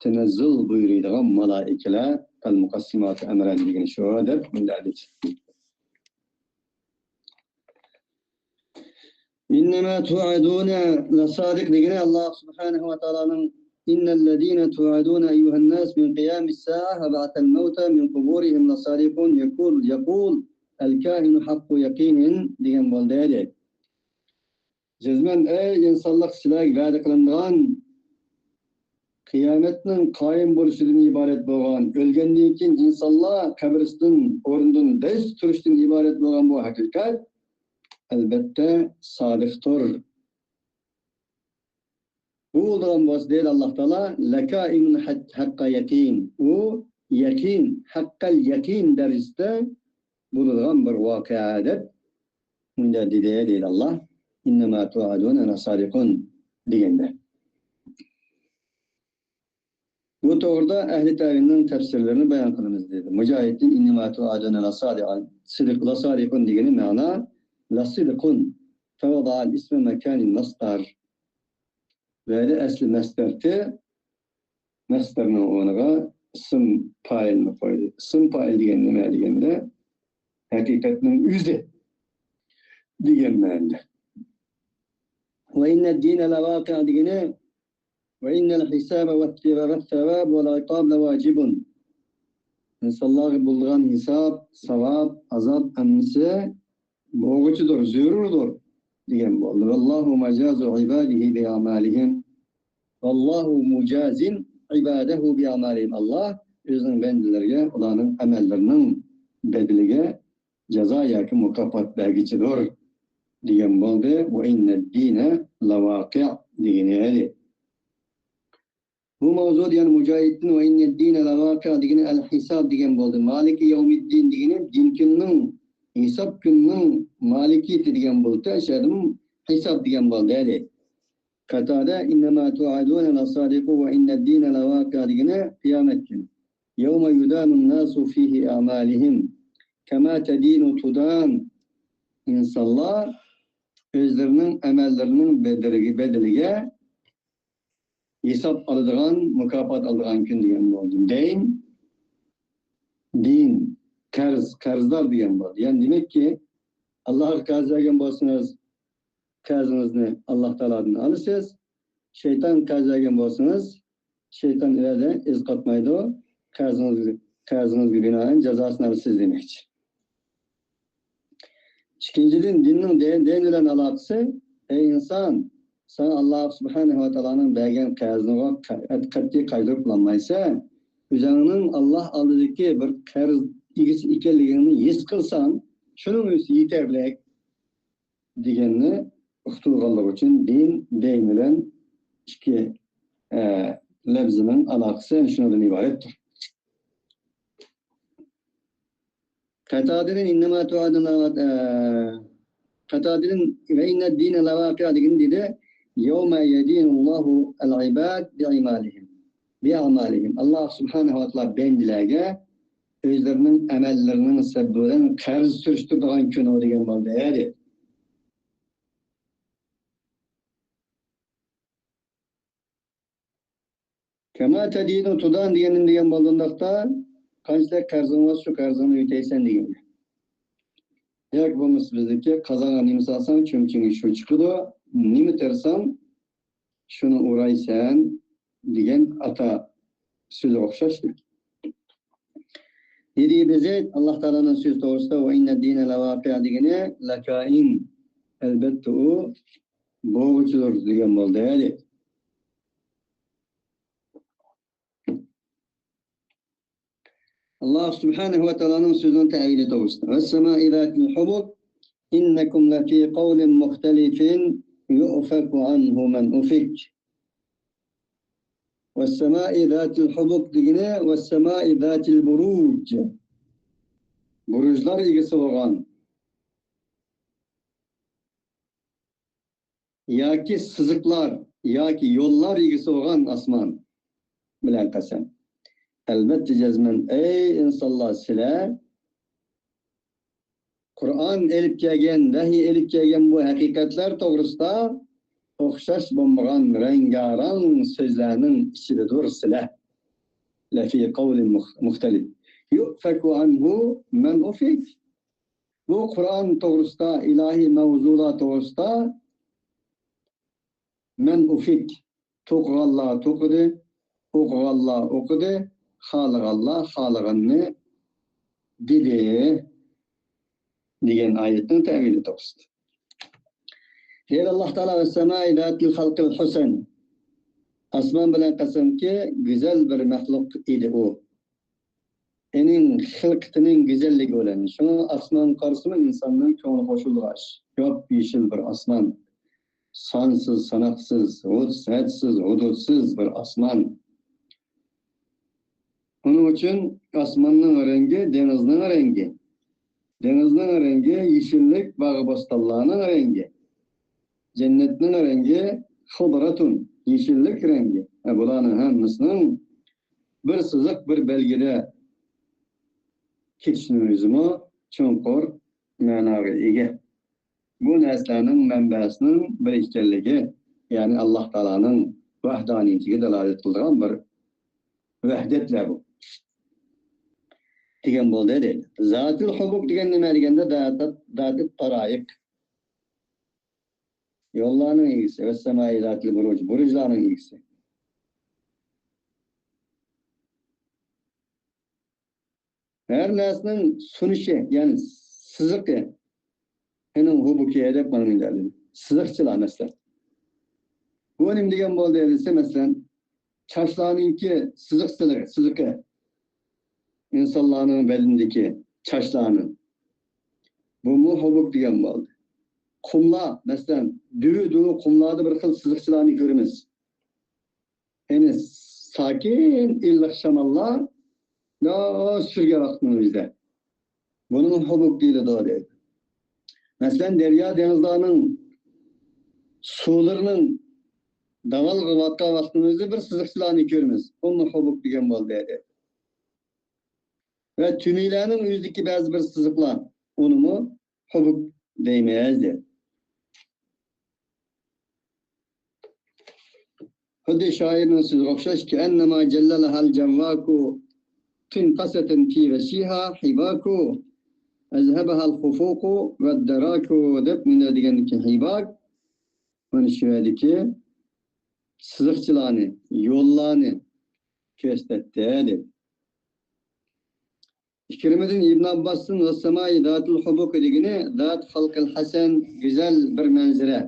تەنەززۇل بۇيرۇيدىغان مالائىكىلەر، «فەلمۇقەسسىماتى ئەمرەن» دېگىنى شۇ دەپ مۇنداق دېدى. «ئىننەما تۇئەدۇنە لەسادىق» دېگىنى ئاللاھ سۇبھانەھۇ ۋە تائالانىڭ «ئىننەللەزىنە تۇئەدۇنە ئەييۇھەنناس مىن قىيامىسسائە ۋە بەئسەل مەۋتە مىن قۇبۇرىھىم لەسادىقۇن يەقۇل، يەقۇل ئەلكاھىنۇ ھەققۇ يەقىنىن» دېگەن بولدى. جەزمەن، ئەي ئىنسانلىق، سىلەرگە ۋەدە قىلىنغان قىيامەتنىڭ قايىم بولۇشىدىن ئىبارەت بولغان، ئۆلگەندىن كېيىن ئىنسانلار قەبرىسىدىن، ئورنىدىن دەس تۇرۇشتىن ئىبارەت بولغان بۇ ھەقىقەت، ئەلبەتتە، سادىقتۇر. بۇ بولىدىغان بولسا، دەيدۇ ئاللاھ تائالا، «لەكائىنۇن ھەققە يەقىن». ئۇ يەقىن، ھەققەل يەقىن دەرىجىسىدە بولىدىغان بىر ۋەقە دەپ مۇنداق دېدى، دەيدۇ ئاللاھ، «ئىننەما تۇئەدۇنە لەسادىقۇن» دېگەندە. بۇ توغرىدا ئەھلى تەۋىلنىڭ تەپسىرلىرىنى بايان قىلىمىز، دېدى. مۇجاھىدتىن «ئىننەما تۇئەدۇنە لەسادىق، سىدىق، لەسادىقۇن» دېگىنى مەنا «لەسىدقۇن». فەۋەدەئەل ئىسمە مەكانىل مەسدەر. بۇ يەردە ئەسلى مەسدەرتى، مەسدەرنىڭ ئورنىغا ئىسىم پائىلنى قويدى. ئىسىم پائىل دېگەن نېمە دېگەندە، ھەقىقەتنىڭ ئۆزى دېگەن مەنىدە. «ۋە ئىننەد دىنە لەۋاقىئ» دېگىنى «ۋە ئىننەل ھىسابە ۋەس-، ۋەس-سەۋاب ۋەل ئىقاب لەۋاجىبۇن». ئىنسانلارغا بولىدىغان ھېساب، ساۋاب، ئازاب ھەممىسى بولغۇچىدۇر، زۆرۈردۇر دېگەن بولدى. «ۋەللاھۇ مۇجازى ئىبادىھى بىئەمالىھىم». «ۋەللاھۇ مۇجازى ئىبادەھۇ بىئەمالىھىم». ئاللاھ ئۆزىنىڭ بەندىلىرىگە ئۇلارنىڭ ئەمەللىرىنىڭ بەدىلىگە جازا ياكى مۇكاپات بەرگۈچىدۇر دېگەن بولدى. «ۋە ئىننەد دىنە لەۋاقىئ» دېگىنى ئىدى. بۇ ماۋزۇدا يەنە مۇجاھىدتىن «ۋە ئىننەد دىنە لەۋاقىئ» دېگىنى ئەل ھىساب دېگەن بولدى. مالىكى يەۋمىددىن دېگىنى دىن كۈننىڭ ھېساب كۈنىنىڭ مالىكىيىتى دېگەن بولسا، شۇ يەردىمۇ ھېساب دېگەن بولدى، ھەدى. قاتادە، «إنما توعدون لصادق وإن الدين لواقع» دېگىنى قىيامەت كۈنى. «يوم يدان الناس في أعمالهم كما تدين تدان». ئىنسانلار ئۆزلىرىنىڭ ئەمەللىرىنىڭ بەدىلىگە، بەدىلىگە ھېساب ئالىدىغان، مۇكاپات ئالىدىغان كۈن دېگەن بولدى. دەين، دىن، قەرز، قەرزدار دېگەن بولدى. يەنى دېمەككى، ئاللاغا قەرز بەرگەن بولسىڭىز، قەرزىڭىزنى ئاللا تائالادىن ئالىسىز. شەيتان قەرز بەرگەن بولسىڭىز، شەيتان ئىلەدە ئىز قاتمايدۇ. قەرزىڭىز، قەرزىڭىزگە بىنائەن جازاسىنى ئالىسىز دېمەكچى. ئىككىنچىدىن، دىننىڭ دە-، دەين بىلەن ئالاقىسى، ئەي ئىنسان، ساڭا ئاللا سۇبھانەھۇ ۋە تائالانىڭ بەرگەن قەرزىنى قە-، قەتئىي قايتۇرۇپ بولالمايسەن. ئۆزۈڭنىڭ ئاللا ئالدىدىكى بىر قەرز ئىگىسى ئىكەنلىكىڭنى ھېس قىلساڭ، شۇنىڭ ئۆزى يېتەرلىك. دېگەننى ئۇقتۇرغانلىقى ئۈچۈن دىن، دەين بىلەن ئىككى، ئە، لەپزىنىڭ ئالاقىسى شۇنىڭدىن ئىبارەتتۇر. قاتادىدىن «إنما توعدون لواقع»، ئە، قاتادىدىن «وإن الدين لواقع» دېگىنى دېدى، «يوم يدين الله العباد بأعمالهم، بأعمالهم». ئاللا سۇبھانەھۇ ۋە تائالا بەندىلەرگە ئۆزلىرىنىڭ ئەمەللىرىنىڭ سەۋەبى بىلەن قەرز سۈرۈشتۈرىدىغان كۈن ئۇ دېگەن بولدى، دېدى. «كما تدين تدان» دېگەن نېمە دېگەن بولدى ئۇنداقتا؟ قانچىلىك قەرزىڭ بولسا، شۇ قەرزىڭنى ئۆتەيسەن دېگەن گەپ. ياكى بولمىسا بىزدىكى قازانغان نېمە سالساڭ، چۆمچىڭگە شۇ چىقىدۇ، نېمە تېرىساڭ، شۇنى ئورايسەن دېگەن ئاتا سۆزىگە ئوخشاشتۇر. دېدى بىزى ئاللا تائالانىڭ سۆزى توغرىسىدا، «وإن الدين لواقع» دېگىنى لەكائىن، ئەلبەتتە ئۇ بولغۇچىدۇر دېگەن بولدى، دېدى. ئاللا سۇبھانەھۇ ۋە تائالانىڭ سۆزىنىڭ تەئۋىلى توغرىسىدا، «والسماء ذات الحبك إنكم لفي قول مختلف يؤفك عنه من أفك». «والسماء ذات الحبك» دېگىنى «والسماء ذات البروج». بۇرۇجلار ئىگىسى بولغان ياكى سىزىقلار ياكى يوللار ئىگىسى بولغان ئاسمان بىلەن قەسەم. ئەلۋەتتە جەزمەن، ئەي ئىنسانلار، سىلەر قۇرئان ئېلىپ كەلگەن، ۋەھىي ئېلىپ كەلگەن بۇ ھەقىقەتلەر توغرىسىدا ئوخشاش بولمىغان رەڭگارەڭ سۆزلەرنىڭ ئىچىدىدۇر سىلەر. لفي قول مخ-، مختلف. يؤفك عنه من أفك. بۇ قۇرئان توغرىسىدا، ئىلاھىي ماۋزۇلار توغرىسىدا مەن ئۇفىك، توقۇغانلار توقۇدى، ئوقۇغانلار ئوقۇدى، خالىغانلار خالىغىنىنى دېدى، دېگەن ئايەتنىڭ تەۋىلى توغرىسىدا. يەنە ئاللا تائالا «والسماء ذات الخلق والحسن». ئاسمان بىلەن قەسەمكى، گۈزەل بىر مەخلۇق ئىدى ئۇ. ئېنىڭ خىلقىتىنىڭ گۈزەللىكى بىلەن. شۇڭا ئاسمانغا قارىسىمۇ ئىنساننىڭ كۆڭلى قوشۇلىدىغان ئىش. ياپيېشىل بىر ئاسمان. سانسىز، ساناقسىز، ھۇدسەتسىز، ھۇدۇدسىز بىر ئاسمان. ئۇنىڭ ئۈچۈن ئاسماننىڭ رەڭگى دېڭىزنىڭ رەڭگى. دېڭىزنىڭ رەڭگى يېشىللىك، باغ-بوستانلارنىڭ رەڭگى. جەننەتنىڭ رەڭگى خۇدرەتۇن، يېشىللىك رەڭگى. ھە، بۇلارنىڭ ھەممىسىنىڭ بىر سىزىق، بىر بەلگىدە كېتىشنىڭ ئۆزىمۇ چوڭقۇر مەناغا ئىگە. بۇ نەرسىلەرنىڭ مەنبەسىنىڭ بىر ئىكەنلىكى، يەنى ئاللا تائالانىڭ ۋەھدانىيىتىگە دالالەت قىلىدىغان بىر ۋەھدەتلەر بۇ. دېگەن بولدى، دەيدۇ. زاتىل ھۇبۇك دېگەن نېمە دېگەندە، داتىت، داتىت تارايىق. يوللارنىڭ ئىگىسى، ۋەسسەمائى زاتىل بۇرۇج، بۇرۇجلارنىڭ ئىگىسى. ھەر نەرسىنىڭ سۇنۇشى، يەنى سىزىقى، ئېنىڭ ھۇبۇكى دەپ مانا مۇنداق دېدى. سىزىقچىلار، مەسىلەن. بۇ نېمە دېگەن بولدى دېسە، مەسىلەن، چاچلارنىڭكى سىزىقچىلىرى، سىزىقى. ئىنسانلارنىڭ بەدىنىدىكى چاچلارنىڭ. بۇمۇ ھوبۇك دېگەن بولدى. قۇملار، مەسىلەن، دۈۋە، دۈۋە قۇملاردا بىر خىل سىزىقچىلارنى كۆرىمىز. يەنى ساكىن، ئىللىق شاماللار، يا، سۈرگەن ۋاقىتنىڭ ئۆزىدە. بۇنىڭغا ھوبۇك دېيىلىدۇ، دەيدۇ. مەسىلەن، دەريا دېڭىزلارنىڭ سۇلىرىنىڭ داۋالغىۋاتقان ۋاقتىمىزدا بىر سىزىقچىلارنى كۆرىمىز. ئۇمۇ ھوبۇك دېگەن بولدى، دەيدۇ. ۋە تۈمىلەرنىڭ ئۆزىدىكى بەزى بىر سىزىقلار، ئۇنىمۇ ھوبۇك دەيمىز، دەيدۇ. خۇددى شائىرنىڭ سۆزىگە ئوخشاش، كەئەننەما جەللەلەھەل جەۋۋاكۇ، قىنقاسەتەن پى ۋەشىھا ھىباكۇ، ئەزھەبەھەل خۇفۇقۇ ۋەددەراكۇ دەپ مۇنداق دېگەندىكى ھىباك، مانا شۇ يەردىكى سىزىقچىلارنى، يوللارنى كۆرسىتەتتى، دەيدۇ. ئىكرىمىدىن ئىبن ئابباستىن ۋەسسامائى زاتىل ھۇبۇق دېگىنى زات خەلقىل ھەسەن، گۈزەل بىر مەنزىرە.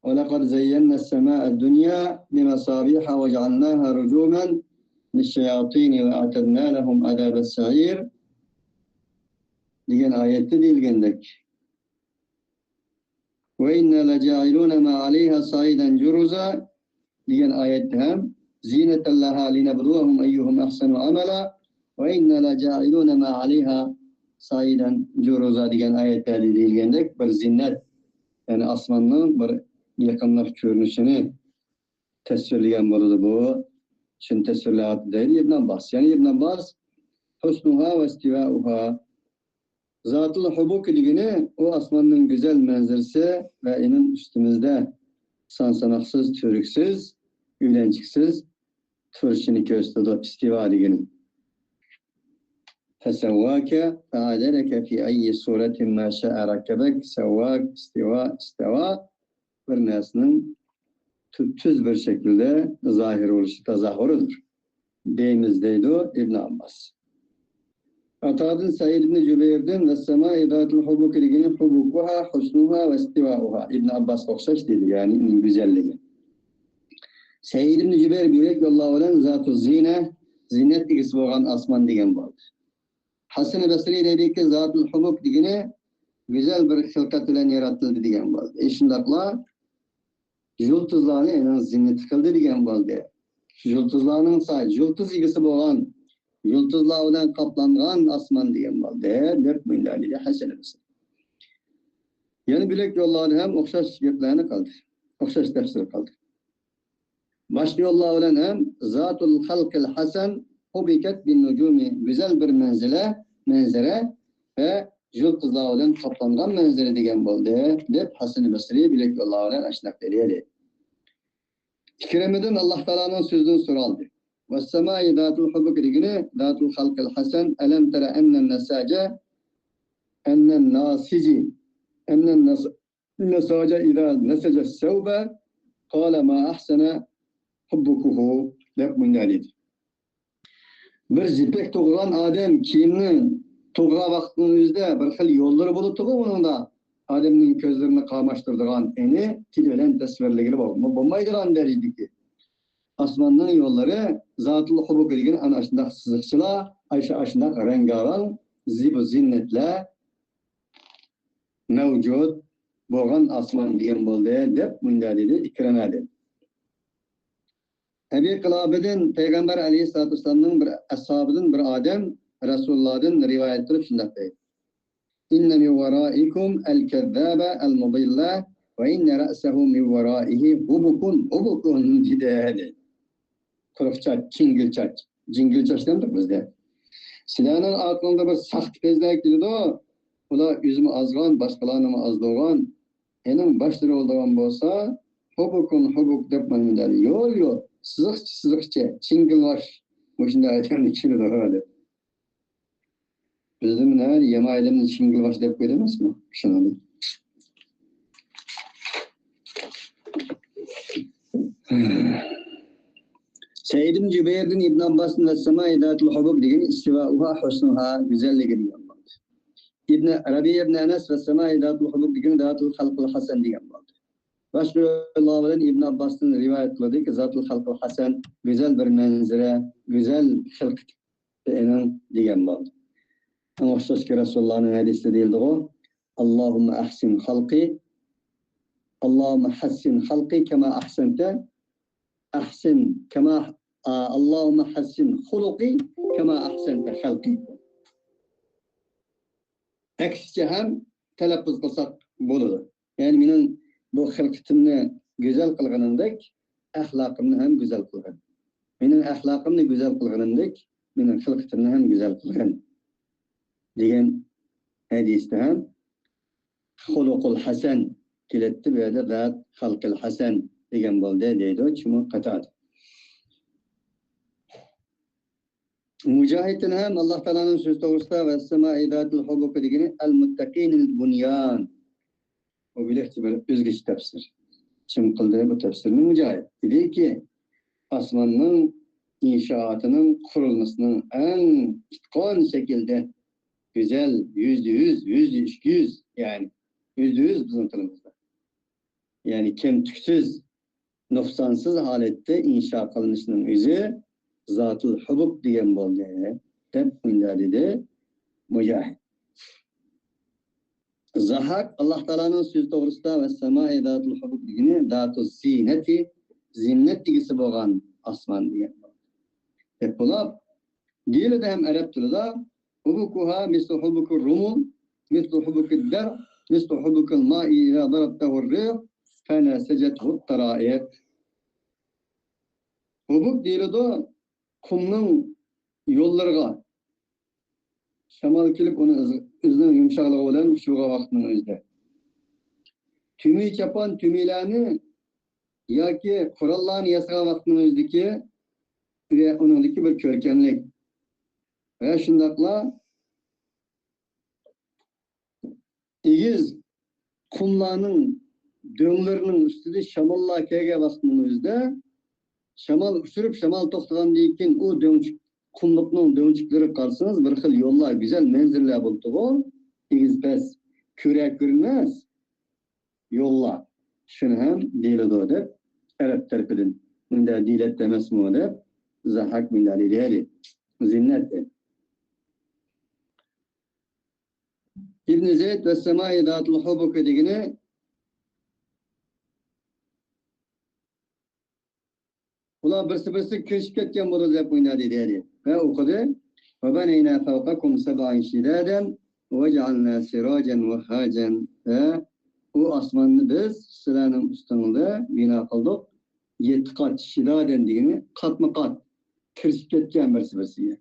ولقد زينا السماء الدنيا بمصابيح وجعلناها رجوما للشياطين وأعتدنا لهم عذاب السعير دېگەن ئايەتتە دېيىلگەندەك. وإنا لجاعلون ما عليها صعيدا جرزا دېگەن ئايەتتە ھەم زينة لها لنبلوهم أيهم أحسن عملا وإنا لجاعلون ما عليها صعيدا جرزا دېگەن ئايەتلەردە دېيىلگەندەك بىر زىننەت، يەنى ئاسماننىڭ بىر يېقىملىق كۆرۈنۈشىنى تەسۋىرلىگەن بولىدۇ بۇ. شۇنى تەسۋىرلەۋاتىدۇ دەيدۇ ئىبن ئابباس. يەنى ئىبن ئابباس حسنها واستواؤها زاتىل ھۇبۇك دېگىنى ئۇ ئاسماننىڭ گۈزەل مەنزىرىسى ۋە ئېنىڭ ئۈستىمىزدە سان-ساناقسىز، تۈرتكىسىز، ئۆيلەنچۈكسىز تۇرۇشىنى كۆرسىتىدۇ، ئىستىۋا دېگىنى. فسواك فعدلك في أي صورة ما شاء ركبك. سواك، ئىستىۋا، ئىستىۋا بىر نەرسىنىڭ تۈپتۈز بىر شەكىلدە زاھىر بولۇشى تازاھۇرىدۇر دەيمىز، دەيدۇ ئىبن ئابباس. ئاتادىن سەئىد ئىبن جۇبەيردىن ۋەسسامائى زاتىل ھۇبۇك دېگىنى ھۇبۇكۇھا، ھۇسنۇھا ۋەستىۋائۇھا. ئىبن ئابباسقا ئوخشاش دېدى، يەنى ئۇنىڭ گۈزەللىكى. سەئىد ئىبن جۇبەير بۆلەك يوللار بىلەن زاتۇ زىنە، زىننەت ئىگىسى بولغان ئاسمان دېگەن بولدى. ھەسەن بەسرى دەيدىكى، زاتۇل ھۇبۇك دېگىنى گۈزەل بىر خىلقەت بىلەن ياراتىلدى دېگەن بولدى. ئە، شۇنداقلا يۇلتۇزلارنى ئېنىڭ زىننىتى قىلدى دېگەن بولدى. يۇلتۇزلارنىڭ سا-، يۇلتۇز ئىگىسى بولغان، يۇلتۇزلار بىلەن قاپلانغان ئاسمان دېگەن بولدى، دەپ مۇنداق دېدى ھەسەن بەسرى. يەنە بۆلەك يوللاردا ھەم ئوخشاش گەپلەرنى قىلدى. ئوخشاش تەپسىر قىلدى. باشقا يوللار بىلەن ھەم زاتۇل خەلقىل ھەسەن، ھۇبىكەت بىن نۇجۇمى، گۈزەل بىر مەنزىلە، مەنزىرە ۋە يۇلتۇزلار بىلەن قاپلانغان مەنزىرە دېگەن بولدى، دەپ ھەسەن بەسرى بۆلەك يوللار بىلەن ئاشۇنداق دېدى. ئىكرىمىدىن ئاللا تائالانىڭ سۆزىدىن سورالدى. ۋەسسامائى زاتىل ھۇبۇك دېگىنى زاتۇل خەلقىل ھەسەن، ئەلەم تەرە ئەننەن نەساجە، ئەننەن ناسىجى، ئەننەن نەس-، نەساجە ئىزا نەسەجە سەۋبە، قالە ما ئەھسەنە ھۇببۇكۇھۇ، دەپ مۇنداق دېدى. بىر يىپەك توقۇغان ئادەم كىيىمنى توقۇغان ۋاقىتنىڭ ئۆزىدە بىر خىل يوللىرى بولىدىغۇ ئۇنىڭدا. ئادەمنىڭ كۆزلىرىنى قاماشتۇرىدىغان، ئېنى تىل بىلەن تەسۋىرلىگىلى بولما-، بولمايدىغان دەرىجىدىكى. ئاسماننىڭ يوللىرى زاتۇل ھۇبۇك دېگەن ئانا ئاشۇنداق سىزىقچىلار، ئاشۇ-، ئاشۇنداق رەڭگارەڭ، زىبۇ زىننەتلەر مەۋجۇت بولغان ئاسمان دېگەن بولدى، دەپ مۇنداق دېدى ئىكرىمە دەپ. ئەبى قىلابىدىن پەيغەمبەر ئەلەيھىسسالاتۇ ۋەسسالامنىڭ بىر ئەسھابىدىن بىر ئادەم رەسۇلۇللادىن رىۋايەت قىلىپ شۇنداق دەيدۇ. ئىننە مىن ۋارائىكۇم ئەل كەززابە ئەل مۇدىللە ۋە ئىننە رەسەھۇ مىن ۋارائىھى ھۇبۇكۇن ھۇبۇكۇن دېدى. قۇرۇق چاچ، چىڭگىل چاچ. جىڭگىل چاچ دەمدۇق بىزدە. سىلەرنىڭ ئارقىڭدا بىر ساختا پەيزلەر كېلىدۇ. ئۇلار ئۆزىمۇ ئازغان، باشقىلارنىمۇ ئازدۇرغان. ئېنىڭ باشلىرى بولىدىغان بولسا، ھۇبۇكۇن ھۇبۇك دەپ مانا مۇنداق يول يول، سىزىقچە سىزىقچە، چىڭگىلۋاش، مۇشۇنداق ئادەمنى كېلىدۇ دەپ. بىزدە مانا يامان ئادەمنى چىڭگىلۋاش دەپ قويىدۇ ئەمەسمۇ؟ شۇنى. سەئىد ئىبن جۇبەيردىن ئىبن ئابباستىن ۋەسسامائى زاتىل ھۇبۇك دېگىنى ئىستىۋائۇھا ھۇسنۇھا، گۈزەللىكى دېگەن بولدى. ئىبن رەبىئە ئىبن ئەنەس ۋەسسامائى زاتىل ھۇبۇك دېگىنى زاتىل خەلقىل ھەسەن دېگەن بولدى. باشقا رىۋايەتلەر بىلەن ئىبن ئابباستىن رىۋايەت قىلدىكى، زاتىل خەلقىل ھەسەن، گۈزەل بىر مەنزىرە، گۈزەل خىلقىتى ئېنىڭ دېگەن بولدى. ئەڭ ئوخشاشكى رەسۇلۇللانىڭ ھەدىسىدە دېيىلدىغۇ، اللهم أحسن خلقي، اللهم حسن خلقي كما أحسنت، أحسن كما، آ، اللهم حسن خلقي كما أحسنت خلقي. ئەكسىچە ھەم تەلەپپۇز قىلساق بولىدۇ. يەنى مېنىڭ بۇ خىلقىتىمنى گۈزەل قىلغىنىڭدەك ئەخلاقىمنى ھەم گۈزەل قىلغىن. مېنىڭ ئەخلاقىمنى گۈزەل قىلغىنىمدەك مېنىڭ خىلقىتىمنى ھەم گۈزەل قىلغىن، دېگەن ھەدىستە ھەم خۇلۇقۇل ھەسەن كېلەتتى، بۇ يەردە ذات خەلقىل ھەسەن دېگەن بولدى، دەيدۇ چىمۇ قاتادە. مۇجاھىدتىن ھەم ئاللا تائالانىڭ سۆزى توغرىسىدا «ۋەسسەمائى زاتىل ھۇبۇق» دېگىنى ئەل مۇتتەقىنىل بۇنيان. بۇ بىلەكچە بىر ئۆزگىچە تەپسىر. چىڭ قىلدى بۇ تەپسىرنى مۇجاھىد. دېدىكى، ئاسماننىڭ ئىنشائاتىنىڭ قۇرۇلمىسىنىڭ ئەڭ پۇتقان شەكىلدە گۈزەل، يۈزدە يۈز، يۈزدە ئىككى يۈز، يەنى يۈزدە يۈز بىزنىڭ تىلىمىزدا. يەنى كەمتۈكسىز، نۇقسانسىز ھالەتتە ئىنشا قىلىنىشىنىڭ ئۆزى زاتۇل ھۇبۇب دېگەن بولدى، دەپ مۇنداق دېدى مۇجاھىد. زاھاك ئاللا تائالانىڭ سۆزى توغرىسىدا «ۋەسسەمائى زاتۇل ھۇبۇب» دېگىنى زاتۇز زىننەتى، زىننەت ئىگىسى بولغان ئاسمان دېگەن بولدى. دەپ بولۇپ، دېيىلىدۇ ھەم ئەرەب تىلىدا، «ھۇبۇكۇھا مىسلۇ ھۇبۇكۇر رۇمۇل، مىسلۇ ھۇبۇكىد دەر، مىسلۇ ھۇبۇكىل مائى ئىزا زارابتەھۇر رىح، فەنەسەجەتھۇت تارائىق.» ھۇبۇك دېيىلىدۇ قۇمنىڭ يوللىرىغا، شامال كېلىپ ئۇنى ئۆز-، ئۆزىنىڭ يۇمشاقلىقى بىلەن ئۇچۇرغان ۋاقىتنىڭ ئۆزىدە. تۈمى چاپان، تۈمىلەرنى ياكى قوراللارنى ياسىغان ۋاقىتنىڭ ئۆزىدىكى ۋە ئۇنىڭدىكى بىر كۆركەملىك. ۋە شۇنداقلا ئېگىز قۇملارنىڭ دۆڭلىرىنىڭ ئۈستىدە شاماللار كەلگەن ۋاقىتنىڭ ئۆزىدە، شامال ئۇچۇرۇپ، شامال توختىغاندىن كېيىن ئۇ دۆڭچۈك، قۇملۇقنىڭ دۆڭچۈكلىرىگە قارىسىڭىز، بىر خىل يوللار، گۈزەل مەنزىرىلەر بولىدىغۇ، ئېگىز پەس، كۆرە كۆرۈنمەس يوللار. شۇنى ھەم دېيىلىدۇ دەپ، ئەرەب تەرىپىدىن مۇنداق دېيىلەتتى ئەمەسمۇ دەپ، زاھاك مۇنداق دېدى، ھەدى. زىننەت دەپ. ئىبن زەيد «ۋەسسەمائى زاتىل ھۇبۇك» دېگىنى، ئۇلار بىرسى-بىرسىگە كىرىشىپ كەتكەن بولىدۇ دەپ ئويلايدۇ دېدى. ۋە ئوقۇدى. «وَبَنَيْنَا فَوْقَكُمْ سَبْعًا شِدَادًا وَجَعَلْنَا سِرَاجًا وَهَّاجًا.» ۋە ئۇ ئاسماننى بىز سىلەرنىڭ ئۈستىڭىزدە بىنا قىلدۇق. يەتتە قات، شىدادەن دېگىنى قاتمۇ قات، كىرىشىپ كەتكەن بىرسى-بىرسىگە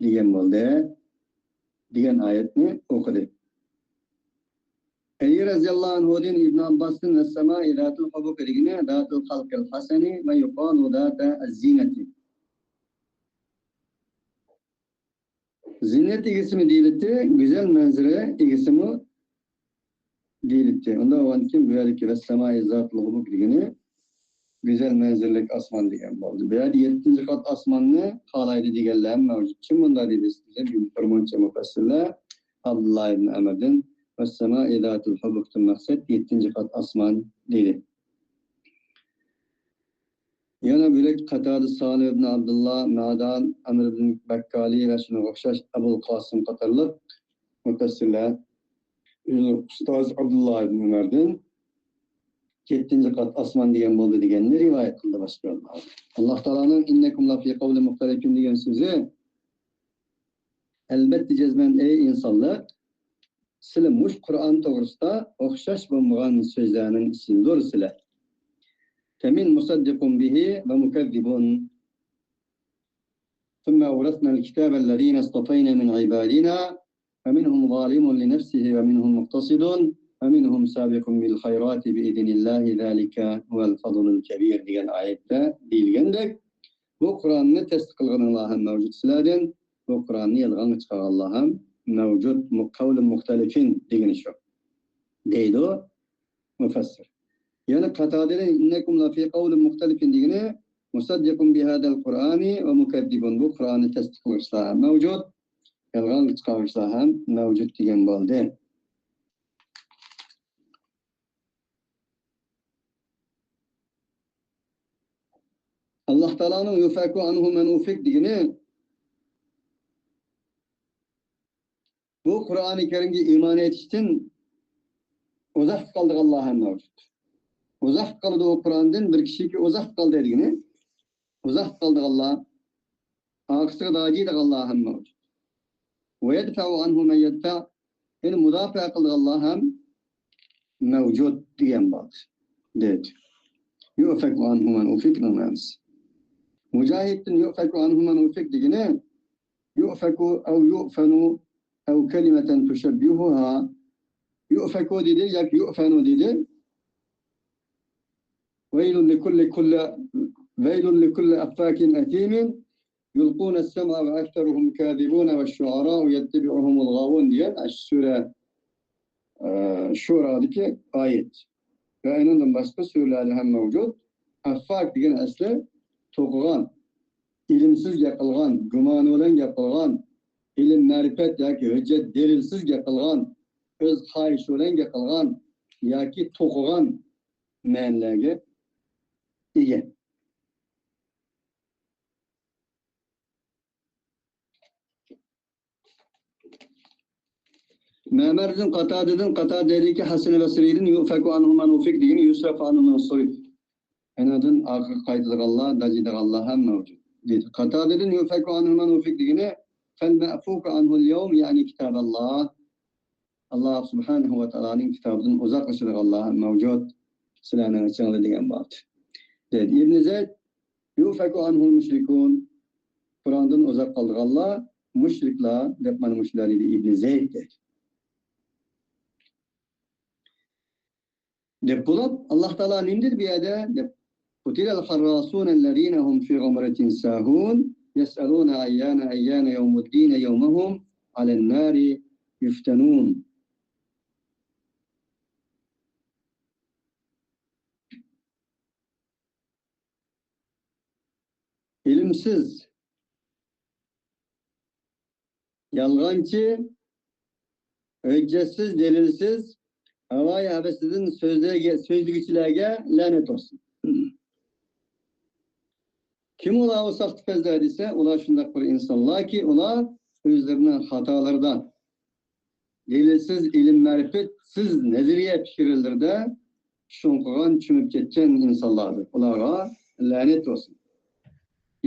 دېگەن بولدى، دېگەن ئايەتنى ئوقۇدى. ئەلى رەزىياللاھۇ ئەنھۇدىن، ئىبن ئابباستىن «ۋەسسەمائى زاتىل ھۇبۇك» دېگىنى زاتىل خەلقىل ھەسەنى ۋە يۇقالۇ زاتە ئەززىنەتى. زىننەت ئىگىسىمۇ دېيىلىتتى، گۈزەل مەنزىرە ئىگىسىمۇ دېيىلىتتى. ئۇنداق بولغاندىكىن بۇ يەردىكى «ۋەسسەمائى زاتىل ھۇبۇك» دېگىنى گۈزەل مەنزىرىلىك ئاسمان دېگەن بولدى. بۇ يەردە يەتتىنچى قات ئاسماننى خالايدۇ دېگەنلەر مەۋجۇت. كىم مۇنداق دېدى سىزگە؟ بىرمۇنچە مۇپەسسىرلەر ئابدۇللا ئىبن ئەمردىن «ۋەسسەمائى زاتىل ھۇبۇكتىن» مەقسەت يەتتىنچى قات ئاسمان دېدى. يەنە بۆلەك قاتادە، سالىم ئىبن ئابدۇللا، مەدان، ئەمر ئىبن بەككالى ۋە شۇنىڭغا ئوخشاش ئەبۇل قاسىم قاتارلىق مۇپەسسىرلەر ئۇستاز ئابدۇللا ئىبن ئۆمەردىن يەتتىنچى قات ئاسمان دېگەن بولدى دېگەننى رىۋايەت قىلدى باشقىلار. ئاللا تائالانىڭ «ئىننەكۇم لەفى قەۋلىن مۇختەلىفىن» دېگەن سۆزى، ئەلبەتتە جەزمەن، ئەي ئىنسانلار، سىلەر مۇشۇ قۇرئان توغرىسىدا ئوخشاش بولمىغان سۆزلەرنىڭ ئىچىدىدۇر سىلەر. فمن مصدق به ومكذب. ثم أورثنا الكتاب الذين اصطفينا من عبادنا فمنهم ظالم لنفسه ومنهم مقتصد ومنهم سابق بالخيرات بإذن الله ذلك هو الفضل الكبير دېگەن ئايەتتە دېيىلگەندەك، بۇ قۇرئاننى تەستىق قىلغىنىڭلار ھەم مەۋجۇت سىلەردىن، بۇ قۇرئاننى يالغانغا چىقارغانلار ھەم مەۋجۇت، قەۋلى مۇختەلىفىن دېگىنى شۇ، دەيدۇ مۇپەسسىر. يەنە قاتادىدىن «ئىننەكۇم لەفى قەۋلىن مۇختەلىفىن» دېگىنى، مۇسەددىقۇن بىھازەل قۇرئانى ۋە مۇكەززىبۇن، بۇ قۇرئاننى تەستىقلىغۇچىلار ھەم مەۋجۇت، يالغانغا چىقارغۇچىلار ھەم مەۋجۇت دېگەن بولدى. ئاللا تائالانىڭ «يۇئفەكۇ ئەنھۇ مەن ئۇفىك» دېگىنى، بۇ قۇرئانى كەرىمگە ئىمان ئېيتىشتىن ئۇزاقتا قالىدىغانلار ھەم مەۋجۇت. ئۇزاقتا قالىدۇ ئۇ قۇرئاندىن، بىر كىشىكى ئۇزاقتا قالدى دېگىنى، ئۇزاقتا قالىدىغانلار، ئارقىسىغا داجىيدىغانلار ھەم مەۋجۇت. «ۋەيەدفەئۇ ئەنھۇ مەن يەدفەئ» يەنى مۇداپىئە قىلىدىغانلار ھەم مەۋجۇت دېگەن بار. دېدى. يؤفك عنه من أفك دېگەن مەنىسى. مۇجاھىدتىن يؤفك عنه من أفك دېگىنى يؤفك أو يؤفن أو كلمة تشبهها. يؤفك دېدى ياكى يؤفن دېدى. ويل لكل، كل، ويل لكل أفاك أثيم يلقون السمع وأكثرهم كاذبون والشعراء يتبعهم الغاوون دېگەن ئاشۇ سۈرە، ئە، شۇرادىكى ئايەت. ۋە ئۇنىڭدىن باشقا سۈرىلەردە ھەم مەۋجۇت. ئەففاك دېگەن ئەسلى توقۇغان، ئىلىمسىز گەپ قىلغان، گۇمانى بىلەن گەپ قىلغان، ئىلىم، مەرىپەت ياكى ھۆججەت، دەلىلسىز گەپ قىلغان، ئۆز خاھىشى بىلەن گەپ قىلغان ياكى توقۇغان مەنىلەرگە ئىگە. مەمەردىن، قاتادىدىن، قاتادە دەيدىكى، ھەسەن بەسرىدىن يۇفەكۇ ئانھۇ مەن ئۇفىك دېگىنى يۇسرەفۇ ئانھۇ مەن سۇرىف. ئەنىدىن ئارقىغا قايتىدىغانلار، داجىدىغانلار ھەم مەۋجۇت دېدى. قاتادىدىن يۇفەكۇ ئانھۇ مەن ئۇفىك دېگىنى فەل مەئفۇكۇ ئانھۇل يەۋم، يەنى كىتابەللاھ. ئاللاھ سۇبھانەھۇ ۋە تائالانىڭ كىتابىدىن ئۇزاقلىشىدىغانلار ھەم مەۋجۇت. سىلەرنىڭ ئىچىڭلار دېگەن بار. دېدى ئىبن زەيد، يۇفەكۇ ئانھۇل مۇشرىكۇن. قۇرئاندىن ئۇزاق قالىدىغانلار مۇشرىكلار دەپ مانا مۇشۇلار دېدى ئىبن زەيد دېدى. دەپ بولۇپ، ئاللاھ تائالا نېمە دېدى بۇ يەردە؟ دەپ، قۇتىلەل خەرراسۇنەللەزىنە ھۇم فى غۇمرەتىن ساھۇن، يەسئەلۇنە ئەييانە، ئەييانە يەۋمۇددىنە يەۋمە ھۇم ئەلەن نارى يۇفتەنۇن. ئىلىمسىز، يالغانچى، ھۆججەتسىز، دەلىلسىز، ھاۋايى ھەۋەسىدىن سۆزلىگە-، سۆزلىگۈچىلەرگە لەنەت بولسۇن. كىم ئۇلار ئۇ ساختىپەزلەر دېسە، ئۇلار شۇنداق بىر ئىنسانلاركى، ئۇلار ئۆزلىرىنىڭ خاتالىرىدا، دەلىلسىز ئىلىم-مەرىپەتسىز نەزەرىيە پىكىرلىرىدە چۈشۈڭقىغان، چۆمۈپ كەتكەن ئىنسانلاردۇر. ئۇلارغا لەنەت بولسۇن.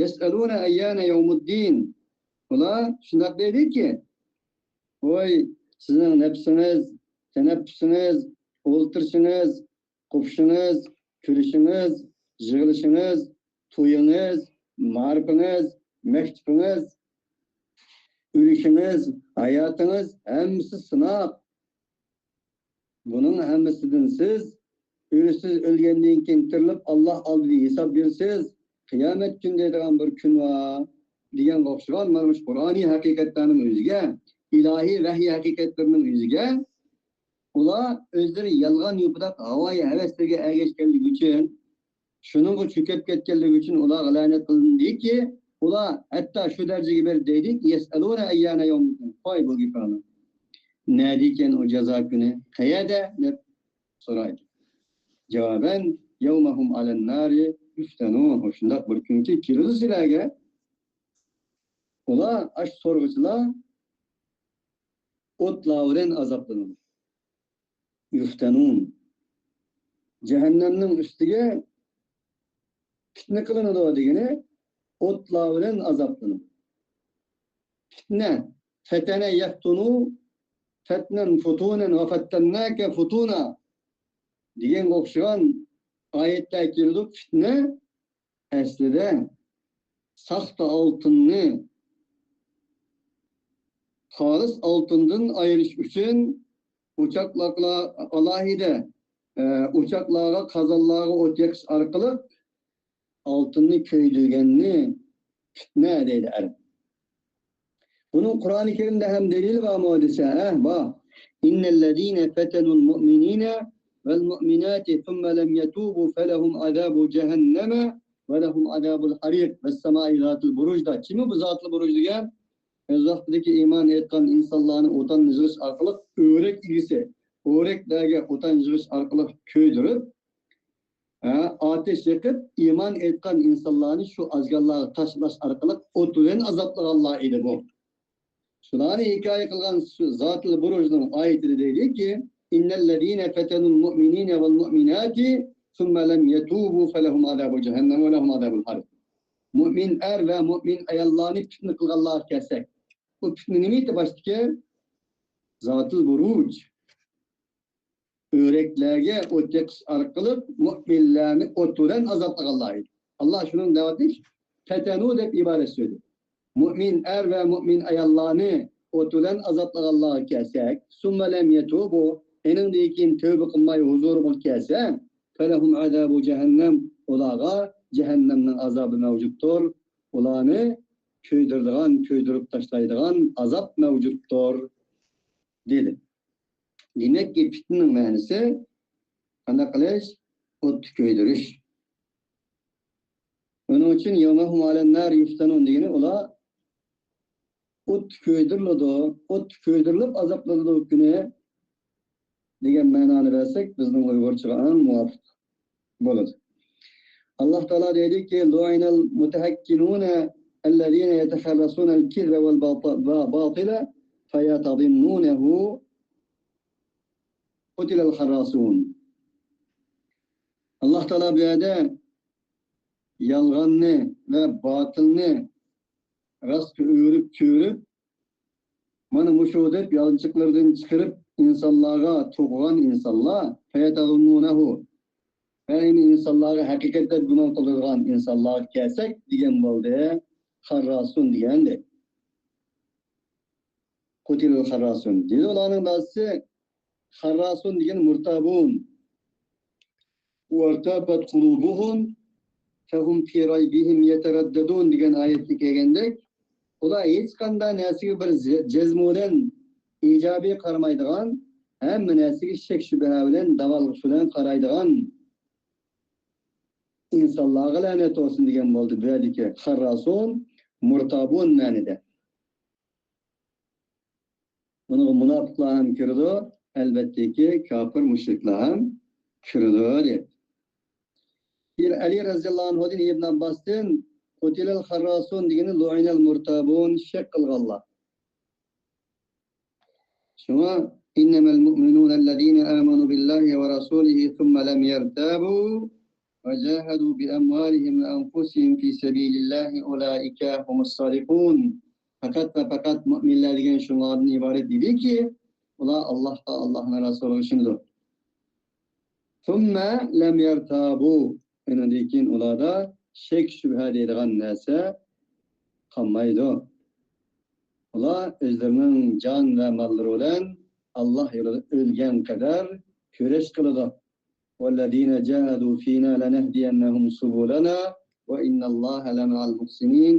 يەسئەلۇنە ئەييانە يەۋمۇددىن. ئۇلار شۇنداق دەيدۇكى، ۋاي، سىزنىڭ نەپسىڭىز، تەنەپپۇسىڭىز، ئولتۇرۇشىڭىز، قوپۇشىڭىز، كۈلۈشىڭىز، يىغلىشىڭىز، تويىڭىز، مائارىپىڭىز، مەكتىپىڭىز، ئۆلۈشىڭىز، ھاياتىڭىز، ھەممىسى سىناق. بۇنىڭ ھەممىسىدىن سىز ئۆلۈسىز، ئۆلگەندىن كېيىن تىرىلىپ، ئاللاھ ئالدىدا ھېساب بېرىسىز. قىيامەت كۈنى دەيدىغان بىر كۈن بار دېگەنگە ئوخشىغان مانا مۇشۇ قۇرئانىي ھەقىقەتلەرنىڭ ئۆزىگە، ئىلاھىي ۋەھىي ھەقىقەتلىرىنىڭ ئۆزىگە ئۇلار ئۆزلىرى يالغان يوپىداق ھاۋايى ھەۋەسلىرىگە ئەگەشكەنلىكى ئۈچۈن، شۇنىڭغا چۆكۈپ كەتكەنلىكى ئۈچۈن ئۇلارغا لەنەت قىلىندىكى، ئۇلار ھەتتا شۇ دەرىجىگە بېرىپ دەيدۇ، يەسئەلۇنە ئەييانە يەۋمۇددىن. قوي بۇ گېپىڭنى. نەدىكەن ئۇ جازا كۈنى؟ قەيەردە؟ دەپ سورايدۇ. جاۋابەن، يەۋمە ھۇم ئەلەن نارى يۇفتەنۇن. شۇنداق بىر كۈنكى، كېلىدۇ سىلەرگە. ئۇلار، ئاشۇ سورىغۇچىلار ئوتلار بىلەن ئازابلىنىدۇ. يۇفتەنۇن. جەھەننەمنىڭ ئۈستىگە پىتنە قىلىنىدۇ دېگىنى، ئوتلار بىلەن ئازابلىنىدۇ. پىتنە، فەتەنە يەفتۇنۇ، فەتنەن فۇتۇنەن ۋە فەتتەنناكە فۇتۇنا دېگەنگە ئوخشىغان ئايەتلەر كېلىدۇ. پىتنە ئەسلىدە ساختا ئالتۇننى خالىس ئالتۇندىن ئايرىش ئۈچۈن ئوچاقلىقلار ئالاھىدە، ئە، ئوچاقلارغا، قازانلارغا ئوت يېقىش ئارقىلىق ئالتۇننى كۆيدۈرگەننى پىتنە دەيدۇ ئەرەب. بۇنىڭ قۇرئانى كەرىمدە ھەم دەلىلى بارمۇ دېسە، ھە، بار. إن الذين فتنوا المؤمنين والمؤمنات ثم لم يتوبوا فلهم عذاب جهنم ولهم عذاب الحريق والسماء ذات البروج دا. كىمى بۇ زاتىل بۇرۇج دېگەن؟ ئۆز ۋاقتىدىكى ئىمان ئېيتقان ئىنسانلارنى ئوتتىن يىغىش ئارقىلىق ئۆرەك ئىگىسى، ئۆرەكلەرگە ئوتتىن يىغىش ئارقىلىق كۆيدۈرۈپ، ھە، ئاتەش يېقىپ، ئىمان ئېيتقان ئىنسانلارنى شۇ ئازگاللارغا تاشلاش ئارقىلىق ئوت بىلەن ئازابلىغانلار ئىدى بۇ. شۇلارنى ھېكايە قىلغان شۇ زاتىل بۇرۇجنىڭ ئايىتىدە دەيدۇكى، إن الذين فتنوا المؤمنين والمؤمنات ثم لم يتوبوا فلهم عذاب جهنم ولهم عذاب الحريق. مۆمىن ئەر ۋە مۆمىن ئاياللارنى پىتنە قىلغانلارغا كەلسەك، بۇ پىتنە نېمە ئىدى باشتىكى؟ زاتىل بۇرۇج، ئۆرەكلەرگە ئوت يېقىش ئارقىلىق مۆمىنلەرنى ئوت بىلەن ئازابلىغانلار ئىدى. ئاللا شۇنىڭ دەۋاتىش پەتەنۇ دەپ ئىبارەت سۆزى. مۆمىن ئەر ۋە مۆمىن ئاياللارنى ئوت بىلەن ئازابلىغانلارغا كەلسەك، ثم لم يتوبوا، ئېنىڭدىن كېيىن تەۋبە قىلماي ھۇزۇرىغا كەلسە، فلهم عذاب جهنم، ئۇلارغا جەھەننەمنىڭ ئازابى مەۋجۇتتۇر. ئۇلارنى كۆيدۈرىدىغان، كۆيدۈرۈپ تاشلايدىغان ئازاب مەۋجۇتتۇر، دېدى. دېمەككى، پىتنىنىڭ مەنىسى قانداق قىلىش؟ ئوتتا كۆيدۈرۈش. ئۇنىڭ ئۈچۈن يومەھۇم ئالەننار يۇفتەنۇن دېگىنى ئۇلار ئوتتا كۆيدۈرۈلىدۇ، ئوتتا كۆيدۈرۈلۈپ ئازابلىنىدۇ كۈنى دېگەن مەنانى بەرسەك، بىزنىڭ ئۇيغۇرچىغا ئەڭ مۇۋاپىق بولىدۇ. ئاللا تائالا دەيدىكى، لوئىنەل مۇتەھەككىنۇنە ئەللەزىنە يەتەخەررەسۇنەل كىزبە ۋەل باطىلە فەيەتەزىمنۇنەھۇ قۇتىلەل خەرراسۇن. ئاللا تائالا بۇ يەردە يالغاننى ۋە باتىلنى راستقا ئۆرۈپ چۆرۈپ، مانا مۇشۇ دەپ يانچۇقلىرىدىن چىقىرىپ ئىنسانلارغا توقۇغان ئىنسانلار، فەيەتەزۇننۇنەھۇ، يەنى ئىنسانلارغا ھەقىقەتتە گۇمان قىلىدىغان ئىنسانلارغا كەلسەك دېگەن بولدى. خەرراسۇن دېگەندى. قۇتىلەل خەرراسۇن دېدى ئۇلارنىڭ بەزىسى. خەرراسۇن دېگەن مۇرتابۇن. وارتابت قلوبهم فهم في ريبهم يترددون دېگەن ئايەتتە كەلگەندەك، ئۇلار ھېچقانداق نەرسىگە بىر جەزمۇ بىلەن ئىجابىي قارىمايدىغان، ھەممە نەرسىگە شەك شۈبھە بىلەن، داۋالغۇش بىلەن قارايدىغان ئىنسانلارغا لەنەت بولسۇن دېگەن بولدى. بۇ يەردىكى خەرراسۇن، مۇرتابۇن مەنىدە. بۇنىڭغا مۇناپىقلار ھەم كىرىدۇ، ئەلۋەتتىكى، كاپىر، مۇشرىكلار ھەم كىرىدۇ، دەپ. كېيىن ئەلى رەزىياللاھۇ ئەنھۇدىن ئىبن ئابباستىن قۇتىلەل خەرراسۇن دېگىنى لۇئىنەل مۇرتابۇن، شەك قىلغانلار. شۇڭا، إنما المؤمنون الذين آمنوا بالله ورسوله ثم لم يرتابوا وجاهدوا بأموالهم وأنفسهم في سبيل الله أولئك هم الصادقون. پەقەت ۋە پەقەت مۆمىنلەر دېگەن شۇلاردىن ئىبارەت دېدىكى، ئۇلار ئاللاھقا، ئاللاھنىڭ رەسۇلىغا ئىشىنىدۇ. ثم لم يرتابوا. ئۇنىڭدىن كېيىن ئۇلاردا شەك شۈبھە دەيدىغان نەرسە قالمايدۇ. ئۇلار ئۆزلىرىنىڭ جان ۋە ماللىرى بىلەن ئاللاھ يولىدا ئۆلگەن قەدەر كۈرەش قىلىدۇ. والذين جاهدوا فينا لنهدينهم سبلنا وإن الله لمع المحسنين.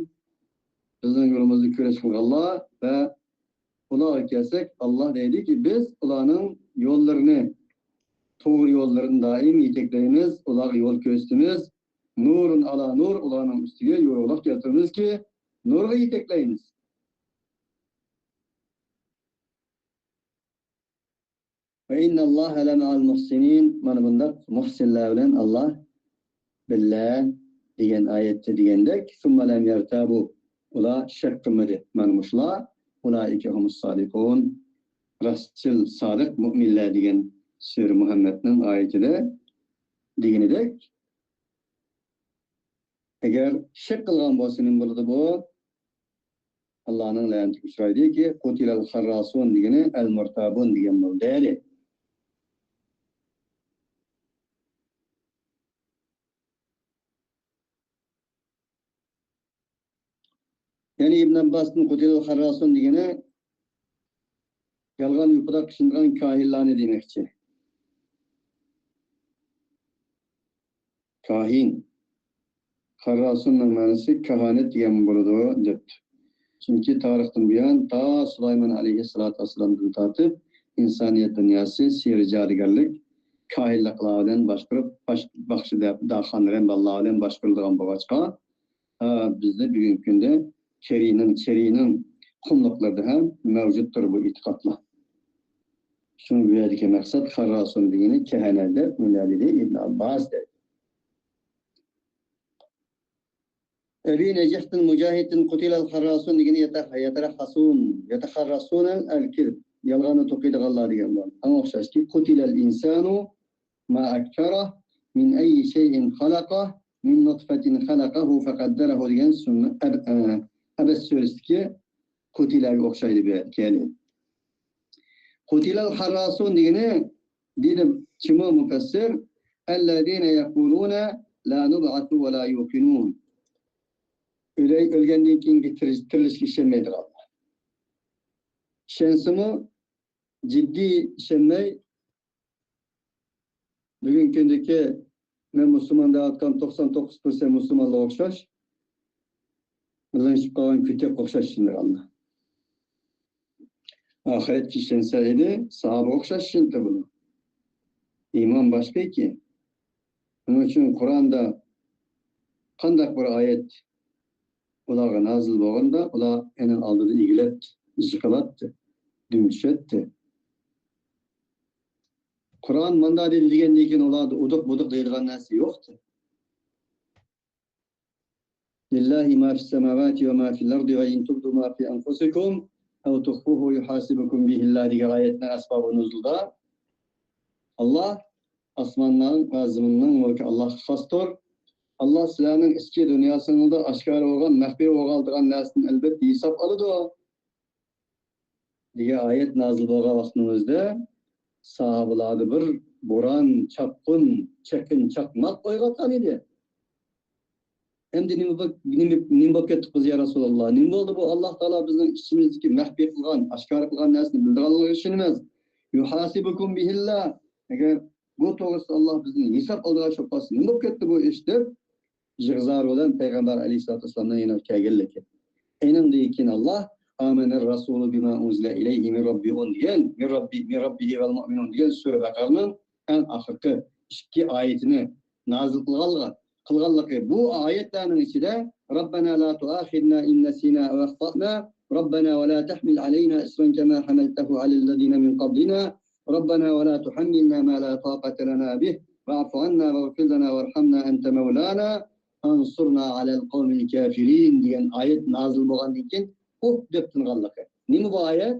بىزنىڭ يولىمىزدا كۈرەش قىلغانلار ۋە ئۇلارغا كەلسەك، ئاللاھ دەيدىكى، بىز ئۇلارنىڭ يوللىرىنى، توغرا يوللىرىنى دائىم يېتەكلەيمىز، ئۇلارغا يول كۆرسىتىمىز. نۇرۇن ئالا نۇر، ئۇلارنىڭ ئۈستىگە يورۇقلۇق كەلتۈرىمىزكى، نۇرغا يېتەكلەيمىز. وإن الله لمع المحسنين، مانا بۇنداق مۇھسىنلار بىلەن ئاللاھ بىللە دېگەن ئايەتتە دېگەندەك، ثم لم يرتابوا، ئۇلار شەك قىلمىدى. مانا مۇشۇلار، أولئك هم الصادقون، راستچىل، سادىق مۆمىنلەر دېگەن سۈرە مۇھەممەدنىڭ ئايىتىدە دېگىنىدەك، ئەگەر شەك قىلغان بولسا نېمە بولىدۇ بۇ؟ ئاللانىڭ لەنىتىگە ئۇچرايدۇكى، قۇتىلەل خەرراسۇن دېگىنى ئەل مۇرتابۇن دېگەن بولدى. يەنى ئىبن ئابباستىن قۇتىلەل خەرراسۇن دېگىنى يالغان يۇپىدا قىشىنىدىغان كاھىنلارنى دېمەكچى. كاھىن. خەرراسۇننىڭ مەنىسى كاھانەت دېگەن بولىدۇ، دەپتۇ. چۈنكى تارىختىن بۇيان، تا سۇلايمان ئەلەيھىسسالاتۇ ۋەسسالامدىن تارتىپ، ئىنسانىيەت دۇنياسى سېھىر جادۇگەرلىك، كاھىنلىقلار بىلەن باشقۇرۇپ، باش-، باخشى دە-، داخانلىرى بالىلار بىلەن باشقۇرۇلىدىغان بولغاچقا، ھە، بىزدە بۈگۈنكى كۈندە كېرىنىڭ، چېرىنىڭ قۇملۇقلىرىدا ھەم مەۋجۇتتۇر بۇ ئېتىقادلار. شۇڭا بۇ يەردىكى مەقسەت خەرراسۇن دېگىنى كەھەنە دەپ، مۇندا دېدى ئىبن ئابباس دەپ. ئەبى نەجىھتىن مۇجاھىدتىن قۇتىلەل خەرراسۇن دېگىنى يەتە-، يەتەرەخەسۇن، يەتەخەررەسۇنەل كىزب، يالغاننى توقۇيدىغانلار دېگەن بولىدۇ. ئاڭا ئوخشاشكى، قۇتىلەل ئىنسانۇ ما ئەكفەرە مىن ئەيي شەيئىن خەلەقە مىن نۇتفەتىن خەلەقەھۇ فەقەددەرەھۇ دېگەن سۈرە ئەب-، ئە، ئەبەس سۈرىسىدىكى قۇتىلەگە ئوخشايدۇ بۇ يەردىكى. قتل الخراصون دېگىنى، دېدى كىمۇ مۇپەسسىر؟ الذين يقولون لا نبعث ولا يوقنون. ئۆلەي-، ئۆلگەندىن كېيىنكى تىرىلىش-، تىرىلىشكە ئىشەنمەيدىغانلار. ئىشەنسىمۇ، جىددىي ئىشەنمەي، بۈگۈنكى كۈندىكى مەن مۇسۇلمان دەۋاتقان توقسان توققۇز پىرسەنت مۇسۇلمانلارغا ئوخشاش، لىڭشىپ قالغان كۆتەككە ئوخشاش ئىشىنىدىغانلار. ئاخىرەتكە ئىشەنسە ئىدى، ساھابىگە ئوخشاش ئىشىنىدۇ بۇلار. ئىمان باشقا ئىكەن. شۇنىڭ ئۈچۈن قۇرئاندا قانداق بىر ئايەت ئۇلارغا نازىل بولغاندا، ئۇلار ئېنىڭ ئالدىدا ئېگىلەتتى، يىقىلاتتى، دۈم چۈشەتتى. قۇرئان ماندا دېدى دېگەندىن كېيىن ئۇلاردا ئۇدۇق-بۇدۇق دەيدىغان نەرسە يوقتى. لله ما في السماوات وما في الأرض وإن تبدوا ما في أنفسكم أو تخفوه يحاسبكم به الله دېگەن ئايەتنىڭ ئەسبابى نۇزۇلىدا، ئاللا، ئاسماننىڭ ۋە زېمىننىڭ مۈلكى ئاللاغا خاستۇر. ئاللا سىلەرنىڭ ئىچكى دۇنياسىڭىزدا ئاشكارا بولغان، مەخپىي بولغان نەرسىنى ئەلۋەتتە ھېساب ئالىدۇ. دېگەن ئايەت نازىل بولغان ۋاقىتنىڭ ئۆزىدە ساھابىلاردا بىر بوران، چاپقۇن، چېقىن، چاقماق ئويغاتقان ئىدى. ئەمدى نېمە بو-، نېمە، نېمە بولۇپ كەتتۇق بىز، يا رەسۇلاللا؟ نېمە بولدى بۇ؟ ئاللا تائالا بىزنىڭ ئىچىمىزدىكى مەخپىي قىلغان، ئاشكارا قىلغان نەرسىنى بىلىدىغانلىقىغا ئىشىنىمىز. يۇھاسىبۇكۇم بىھىللا. ئەگەر بۇ توغرىسىدا ئاللا بىزدىن ھېساب ئالىدىغان بولۇپ قالسا، نېمە بولۇپ كەتتى بۇ ئىش؟ دەپ، يىغا-زار بىلەن پەيغەمبەر ئەلەيھىسسالاتۇ ۋەسسالامنىڭ يېنىغا كەلگەنلىكى. ئېنىڭدىن كېيىن ئاللا، آمەنەر رەسۇلۇ بىما ئۇنزىلە ئىلەيھى مىن رەببى دېگەن، مىن رەببى، مىن رەببىھى ۋەل مۇئمىنۇن دېگەن سۈرە بەقەرىنىڭ ئەڭ ئاخىرقى ئىككى ئايىتىنى نازىل قىلغانلىقى، قىلغانلىقى. بۇ ئايەتلەرنىڭ ئىچىدە، رەببەنا لا تۇئاخىزنا ئىن نەسىنا ئەۋ ئەختەئنا، رەببەنا ۋە لا تەھمىل ئەلەينا ئىسرەن كەما ھەمەلتەھۇ ئەلەللەزىنە مىن قەبلىنا، رەببەنا ۋە لا تۇھەممىلنا ما لا تاقەتە لەنا بىھ، ۋەئفۇ ئەننا ۋەغفىر لەنا ۋەرھەمنا ئەنتە مەۋلانا، فەنسۇرنا ئەلەل قەۋمىل كافىرىن دېگەن ئايەت نازىل بولغاندىن كېيىن، ئۇھ دەپ تىنغانلىقى. نېمە بۇ ئايەت؟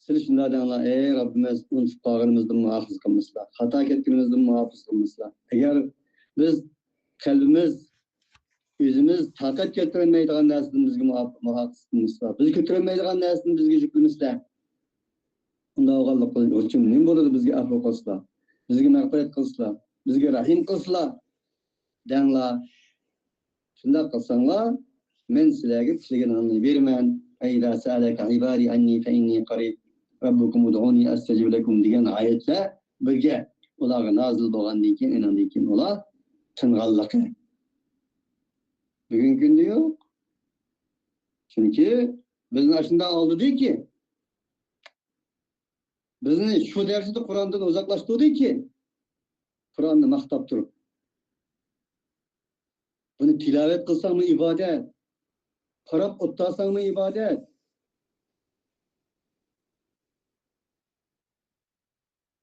سىلەر شۇنداق دەڭلار، ئەي رەببىمىز، ئۇنتۇپ قالغىنىمىزدىن مۇھاپىزە قىلمىسىلا، خاتا كەتكىنىمىزدىن مۇھاپىزە قىلمىسىلا. ئەگەر بىز قەلبىمىز، ئۆزىمىز تاقەت كەلتۈرەلمەيدىغان نەرسىدىن بىزگە مۇھاپ-، مۇھاپىزە قىلمىسىلا، بىز كۆتۈرەلمەيدىغان نەرسىدىن بىزگە يۈكلىمىسىلە. ئۇنداق بولغانلىقى ئۈچۈن نېمە بولىدۇ؟ بىزگە ئەپۇ قىلسىلا، بىزگە مەغپىرەت قىلسىلا، بىزگە رەھىم قىلسىلا. دەڭلار. شۇنداق قىلساڭلار، مەن سىلەرگە تىلىگىنىڭلارنى بېرىمەن. فَإِذَا سَأَلَكَ عِبَادِي عَنِّي فَإِنِّي قَرِيبٌ فَادْعُونِي أَسْتَجِبْ لَكُمْ دېگەن ئايەتلەر بىرگە ئۇلارغا نازىل بولغاندىن كېيىن، ئېنىڭدىن كېيىن ئۇلار تىنغانلىقى. بۈگۈنكى كۈندە يوق. چۈنكى بىزنى ئاشۇنداق ئالدىدىكى، بىزنى شۇ دەرىجىدە قۇرئاندىن ئۇزاقلاشتۇردىكى، قۇرئاننى ماختاپ تۇرۇپ. بۇنى تىلاۋەت قىلساڭمۇ ئىبادەت، قاراپ ئولتۇرساڭمۇ ئىبادەت.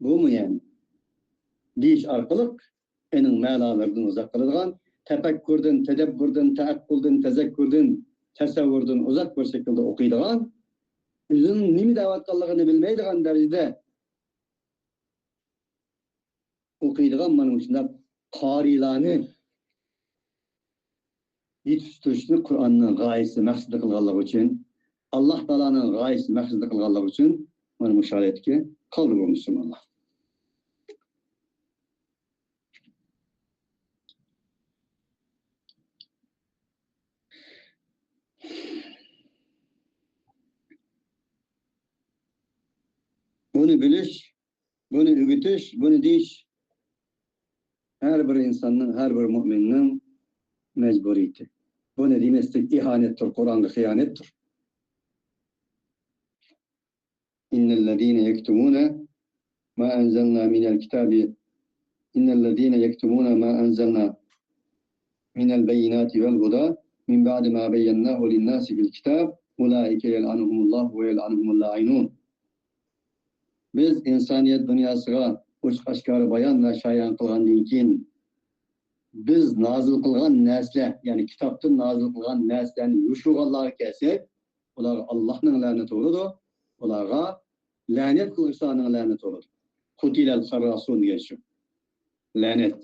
بۇمۇ يەنى دېيىش ئارقىلىق ئېنىڭ مەنالىرىدىن ئۇزاق قالىدىغان، تەپەككۇردىن، تەدەببۇردىن، تەئەققۇلدىن، تەزەككۇردىن، تەسەۋۋۇردىن ئۇزاق بىر شەكىلدە ئوقۇيدىغان، ئۆزىنىڭ نېمە دەۋاتقانلىقىنى بىلمەيدىغان دەرىجىدە ئوقۇيدىغان مانا مۇشۇنداق قارىلارنى يېتىشتۈرۈشنى قۇرئاننىڭ غايىسى، مەقسىتى قىلغانلىقى ئۈچۈن، ئاللا تائالانىڭ غايىسى، مەقسىتى قىلغانلىقى ئۈچۈن مانا مۇشۇ ھالەتكە قالدى بۇ مۇسۇلمانلار. بۇنى بىلىش، بۇنى ئۆگىتىش، بۇنى دېيىش ھەر بىر ئىنساننىڭ، ھەر بىر مۇئمىننىڭ مەجبۇرىيىتى. بۇنى دېمەسلىك ئىھانەتتۇر، قۇرئانغا خىيانەتتۇر. إن الذين يكتمون ما أنزلنا من الكتاب، إن الذين يكتمون ما أنزلنا من البينات والهدى من بعد ما بيناه للناس في الكتاب أولئك يلعنهم الله ويلعنهم اللاعنون. بىز ئىنسانىيەت دۇنياسىغا ئوچۇق ئاشكارا بايان ۋە شايان قىلغاندىن كېيىن، بىز نازىل قىلغان نەرسىلەر، يەنى كىتابتىن نازىل قىلغان نەرسىلەرنى يوشۇرغانلارغا كەلسەك، ئۇلارغا ئاللاھنىڭ لەنىتى بولىدۇ، ئۇلارغا لەنەت قىلغۇچىلارنىڭ لەنىتى بولىدۇ. قتل الخراصون دېگەن شۇ. لەنەت.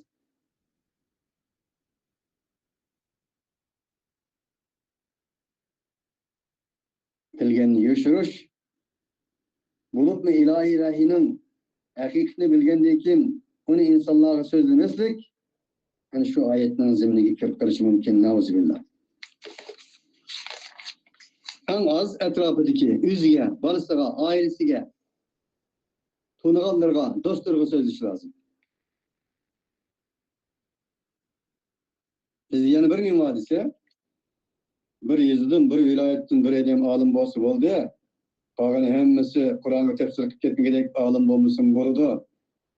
بىلگەننى يوشۇرۇش، بولۇپمۇ ئىلاھىي ۋەھىينىڭ ھەقىقىتىنى بىلگەندىن كېيىن ئۇنى ئىنسانلارغا سۆزلىمەسلىك، ئەنە شۇ ئايەتنىڭ زېمىنىگە كىرىپ قېلىشى مۇمكىن، نەئۇزۇبىللا. ئەڭ ئاز ئەتراپىدىكى، ئۆزىگە، بالىسىغا، ئائىلىسىگە، تونۇغانلىرىغا، دوستلىرىغا سۆزلىشى لازىم. بىزدە يەنە بىر نېمە بار دېسە، بىر يېزىدىن، بىر ۋىلايەتتىن بىر ئادەم ئالىم بولسا بولدى. قالغان ھەممىسى قۇرئانغا تەپسىر قىلىپ كەتمىگۈدەك ئالىم بولمىسىمۇ بولىدۇ.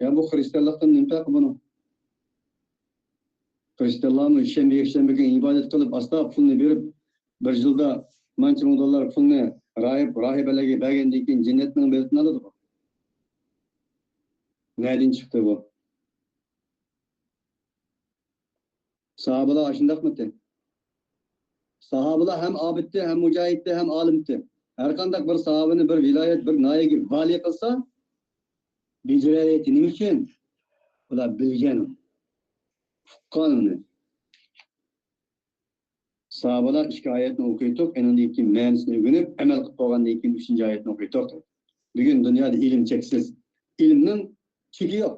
يا بۇ خرىستىيانلىقتىن نېمە پەرقى بۇنىڭ؟ خرىستىيانلارمۇ شەنبە، يەكشەنبە كۈنى ئىبادەت قىلىپ، ئاستا پۇلنى بېرىپ، بىر يىلدا مانچە مىڭ دوللار پۇلنى راھىب، راھىبەلەرگە بەرگەندىن كېيىن جەننەتنىڭ بېلىتىنى ئالىدىغۇ. نەدىن چىقتى بۇ؟ ساھابىلار ئاشۇنداقمىتى؟ ساھابىلار ھەم ئابىدتى، ھەم مۇجاھىدتى، ھەم ئالىمتى. ھەرقانداق بىر ساھابىنى بىر ۋىلايەت، بىر ناھىيەگە ۋالىي قىلسا، بېجىرەلەيتتى. نېمە ئۈچۈن؟ ئۇلار بىلگەن، ئۇققان ئۇنى. ساھابىلار ئىككى ئايەتنى ئوقۇيتتۇق، ئېنىڭدىن كېيىن مەنىسىنى ئۆگىنىپ، ئەمەل قىلىپ بولغاندىن كېيىن ئۈچىنچى ئايەتنى ئوقۇيتتۇق. بۈگۈن دۇنيادا ئىلىم چەكسىز. ئىلىمنىڭ چېكى يوق.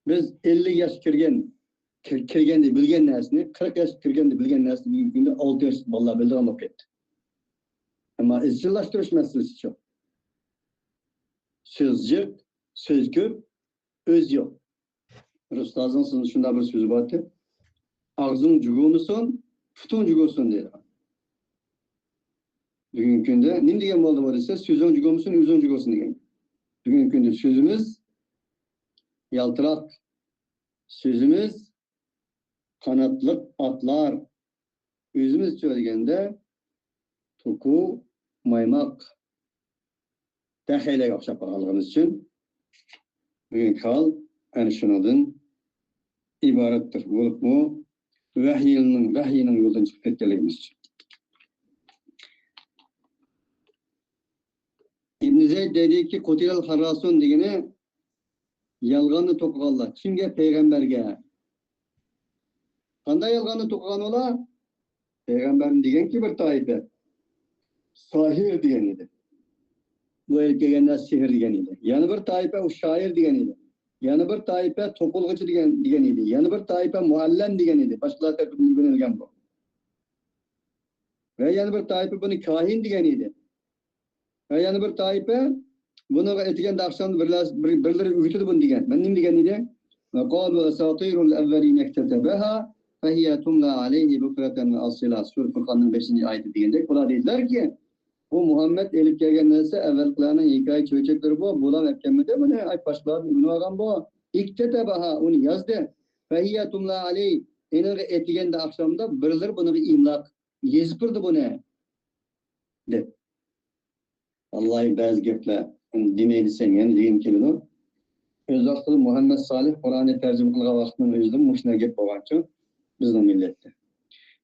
بىز ئەللىك ياشقا كىرگەن، كىر-، كىرگەندە بىلگەن نەرسىنى، قىرىق ياشقا كىرگەندە بىلگەن نەرسىنى بۈگۈنكى كۈندە ئالتە ياشلىق بالىلار بىلىدىغان بولۇپ كەتتى. ئەمما ئىزچىللاشتۇرۇش مەسىلىسى شۇ. سۆز جىق، سۆز كۆپ، ئۆز يوق. بىر ئۇستازنىڭ شۇنداق بىر سۆزى بارتى. «ئاغزىڭ جۇگۇمىسۇن، پۇتۇڭ جۇگۇسۇن» دەيدىغان. بۈگۈنكى كۈندە نېمە دېگەن بولدى بۇ دېسە، «سۆزۈڭ جۇگۇمىسۇن، ئۆزۈڭ جۇگۇسۇن» دېگەن. بۈگۈنكى كۈندە سۆزىمىز يالتىراق، سۆزىمىز قاناتلىق ئاتلار، ئۆزىمىزچە دېگەندە توكۇ، مايماق، دەخەيلەرگە ئوخشاپ قالغانلىقىمىز ئۈچۈن بۈگۈنكى ھال ئەنە شۇنىڭدىن ئىبارەتتۇر. بولۇپمۇ ۋەھىينىڭ، ۋەھىينىڭ يولىدىن چىقىپ كەتكەنلىكىمىز ئۈچۈن. ئىبن زەيد دەيدىكى، «قۇتىلەل خەرراسۇن» دېگىنى يالغاننى توقۇغانلار. كىمگە؟ پەيغەمبەرگە. قانداق يالغاننى توقۇغان ئۇلار؟ پەيغەمبەرنى دېگەنكى بىر تائىپە ساھىر دېگەن ئىدى. بۇ ئېلىپ كەلگەن نەرسە سېھىر دېگەن ئىدى. يەنە بىر تائىپە ئۇ شائىر دېگەن ئىدى. يەنە بىر تائىپە توقۇلغۇچى دېگەن، دېگەن ئىدى. يەنە بىر تائىپە مۇئەللەم دېگەن ئىدى. باشقىلار تەرىپىدىن ئۆگىنىلگەن بۇ. ۋە يەنە بىر تائىپە بۇنى كاھىن دېگەن ئىدى. ۋە يەنە بىر تائىپە بۇنىڭغا ئەتىگەندە ئاخشامدا بىرلەر-، بىر-، بىرلىرى ئۆگىتىدۇ بۇنى دېگەن. مەن نېمە دېگەن ئىدىم؟ «وقالوا أساطير الأولين اكتتبها فهي تملى عليه بكرة وأصيلا». سۈرە فۇرقاننىڭ بەشىنچى ئايىتى دېگەندەك، ئۇلار دەيدىلەركى، بۇ مۇھەممەد ئېلىپ كەلگەن نەرسە ئەۋۋەلقىلەرنىڭ ھېكايە چۆچەكلىرى بۇ، بۇلار ئەتكەنمىدى بۇنى، ئاي، باشقىلاردىن ئۆگىنىۋالغان بۇ. اكتتبها، ئۇنى يازدى. فهي تملى عليه، ئېنىڭغا ئەتىگەندە ئاخشامدا بىرلىرى بۇنىڭغا ئىملا يېزىپ بېرىدۇ بۇنى، دەپ. ۋاللاھى بەزى گەپلەر دېمەي دېسەم يەنە دېگۈم كېلىدۇ. ئۆز ۋاقتىدا مۇھەممەد سالىھ قۇرئاننى تەرجىمە قىلغان ۋاقتىنىڭ ئۆزىدىمۇ مۇشۇنداق گەپ بولغانچۇ بىزنىڭ مىللەتتە.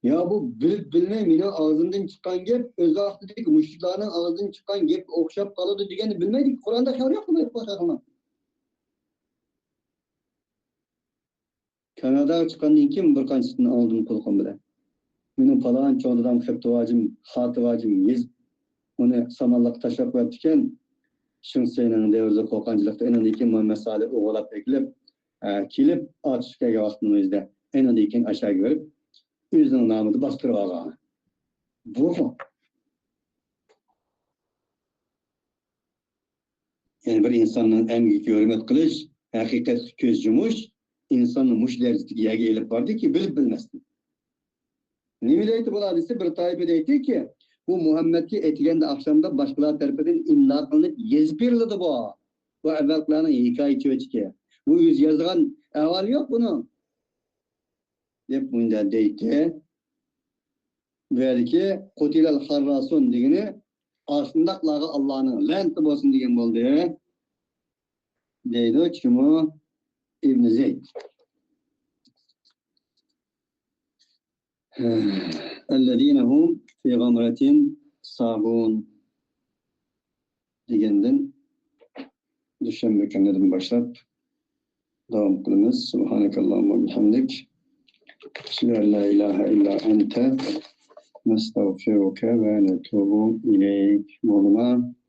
يا بۇ بىلىپ بىلمەي مېنىڭ ئاغزىمدىن چىققان گەپ، ئۆز ۋاقتىدىكى مۇشرىكلارنىڭ ئاغزىدىن چىققان گەپكە ئوخشاپ قالىدۇ دېگەننى بىلمەيدىكى، قۇرئاندا خەۋىرى يوق بۇ. كاناداغا چىققاندىن كېيىن بىر قانچىسىنى ئاڭلىدىم قۇلىقىم بىلەن. مېنىڭ پالان چوڭ دادام خەت تاۋاجىم، خەت تاۋاجىم يېزىپ، ئۇنى سامانلىققا تاشلاپ قويۇپتىكەن. شېڭ سېينىڭ دەۋرىدە قوقانچىلىقتا، ئېنىڭدىن كېيىن مۇھەممەد سالىھ ئوغۇرلاپ ئەكېلىپ، ئە، كېلىپ ئاتۇشقا كەلگەن ۋاقتىنىڭ ئۆزىدە، ئېنىڭدىن كېيىن ئاشاگە بېرىپ، ئۆزىنىڭ نامىدا باستۇرۇپ ئالغان. بۇ يەنى بىر ئىنساننىڭ ئەمگىكىگە ھۆرمەت قىلىش، ھەقىقەتكە كۆز يۇمۇش ئىنساننى مۇشۇ دەرىجىدىكى يەرگە ئېلىپ باردىكى، بىلىپ بىلمەستىن. نېمە دەيتتى بۇلار دېسە، بىر تائىپە دەيتتىكى، بۇ مۇھەممەدكە ئەتىگەندە ئاخشامدا باشقىلار تەرىپىدىن ئىملا قىلىنىپ يېزىپ بېرىلىدۇ بۇ. بۇ ئەۋۋەلقىلەرنىڭ ھېكايە چۆچىكى. بۇ ئۆزى يازىدىغان ئەھۋالى يوق بۇنىڭ. دەپ مۇنداق دەيتتى. بۇ يەردىكى قۇتىلەل خەرراسۇن دېگىنى ئاشۇنداقلارغا ئاللانىڭ لەنىتى بولسۇن دېگەن بولدى. دەيدۇ كىمۇ؟ ئىبن زەيد. الذين هم في غمرة ساهون دېگەندىن دۈشەنبە كۈنىدىن باشلاپ داۋام قىلىمىز. سبحانك اللهم وبحمدك. أشهد أن لا إله إلا أنت. نستغفرك ونتوب إليك. بولدىما؟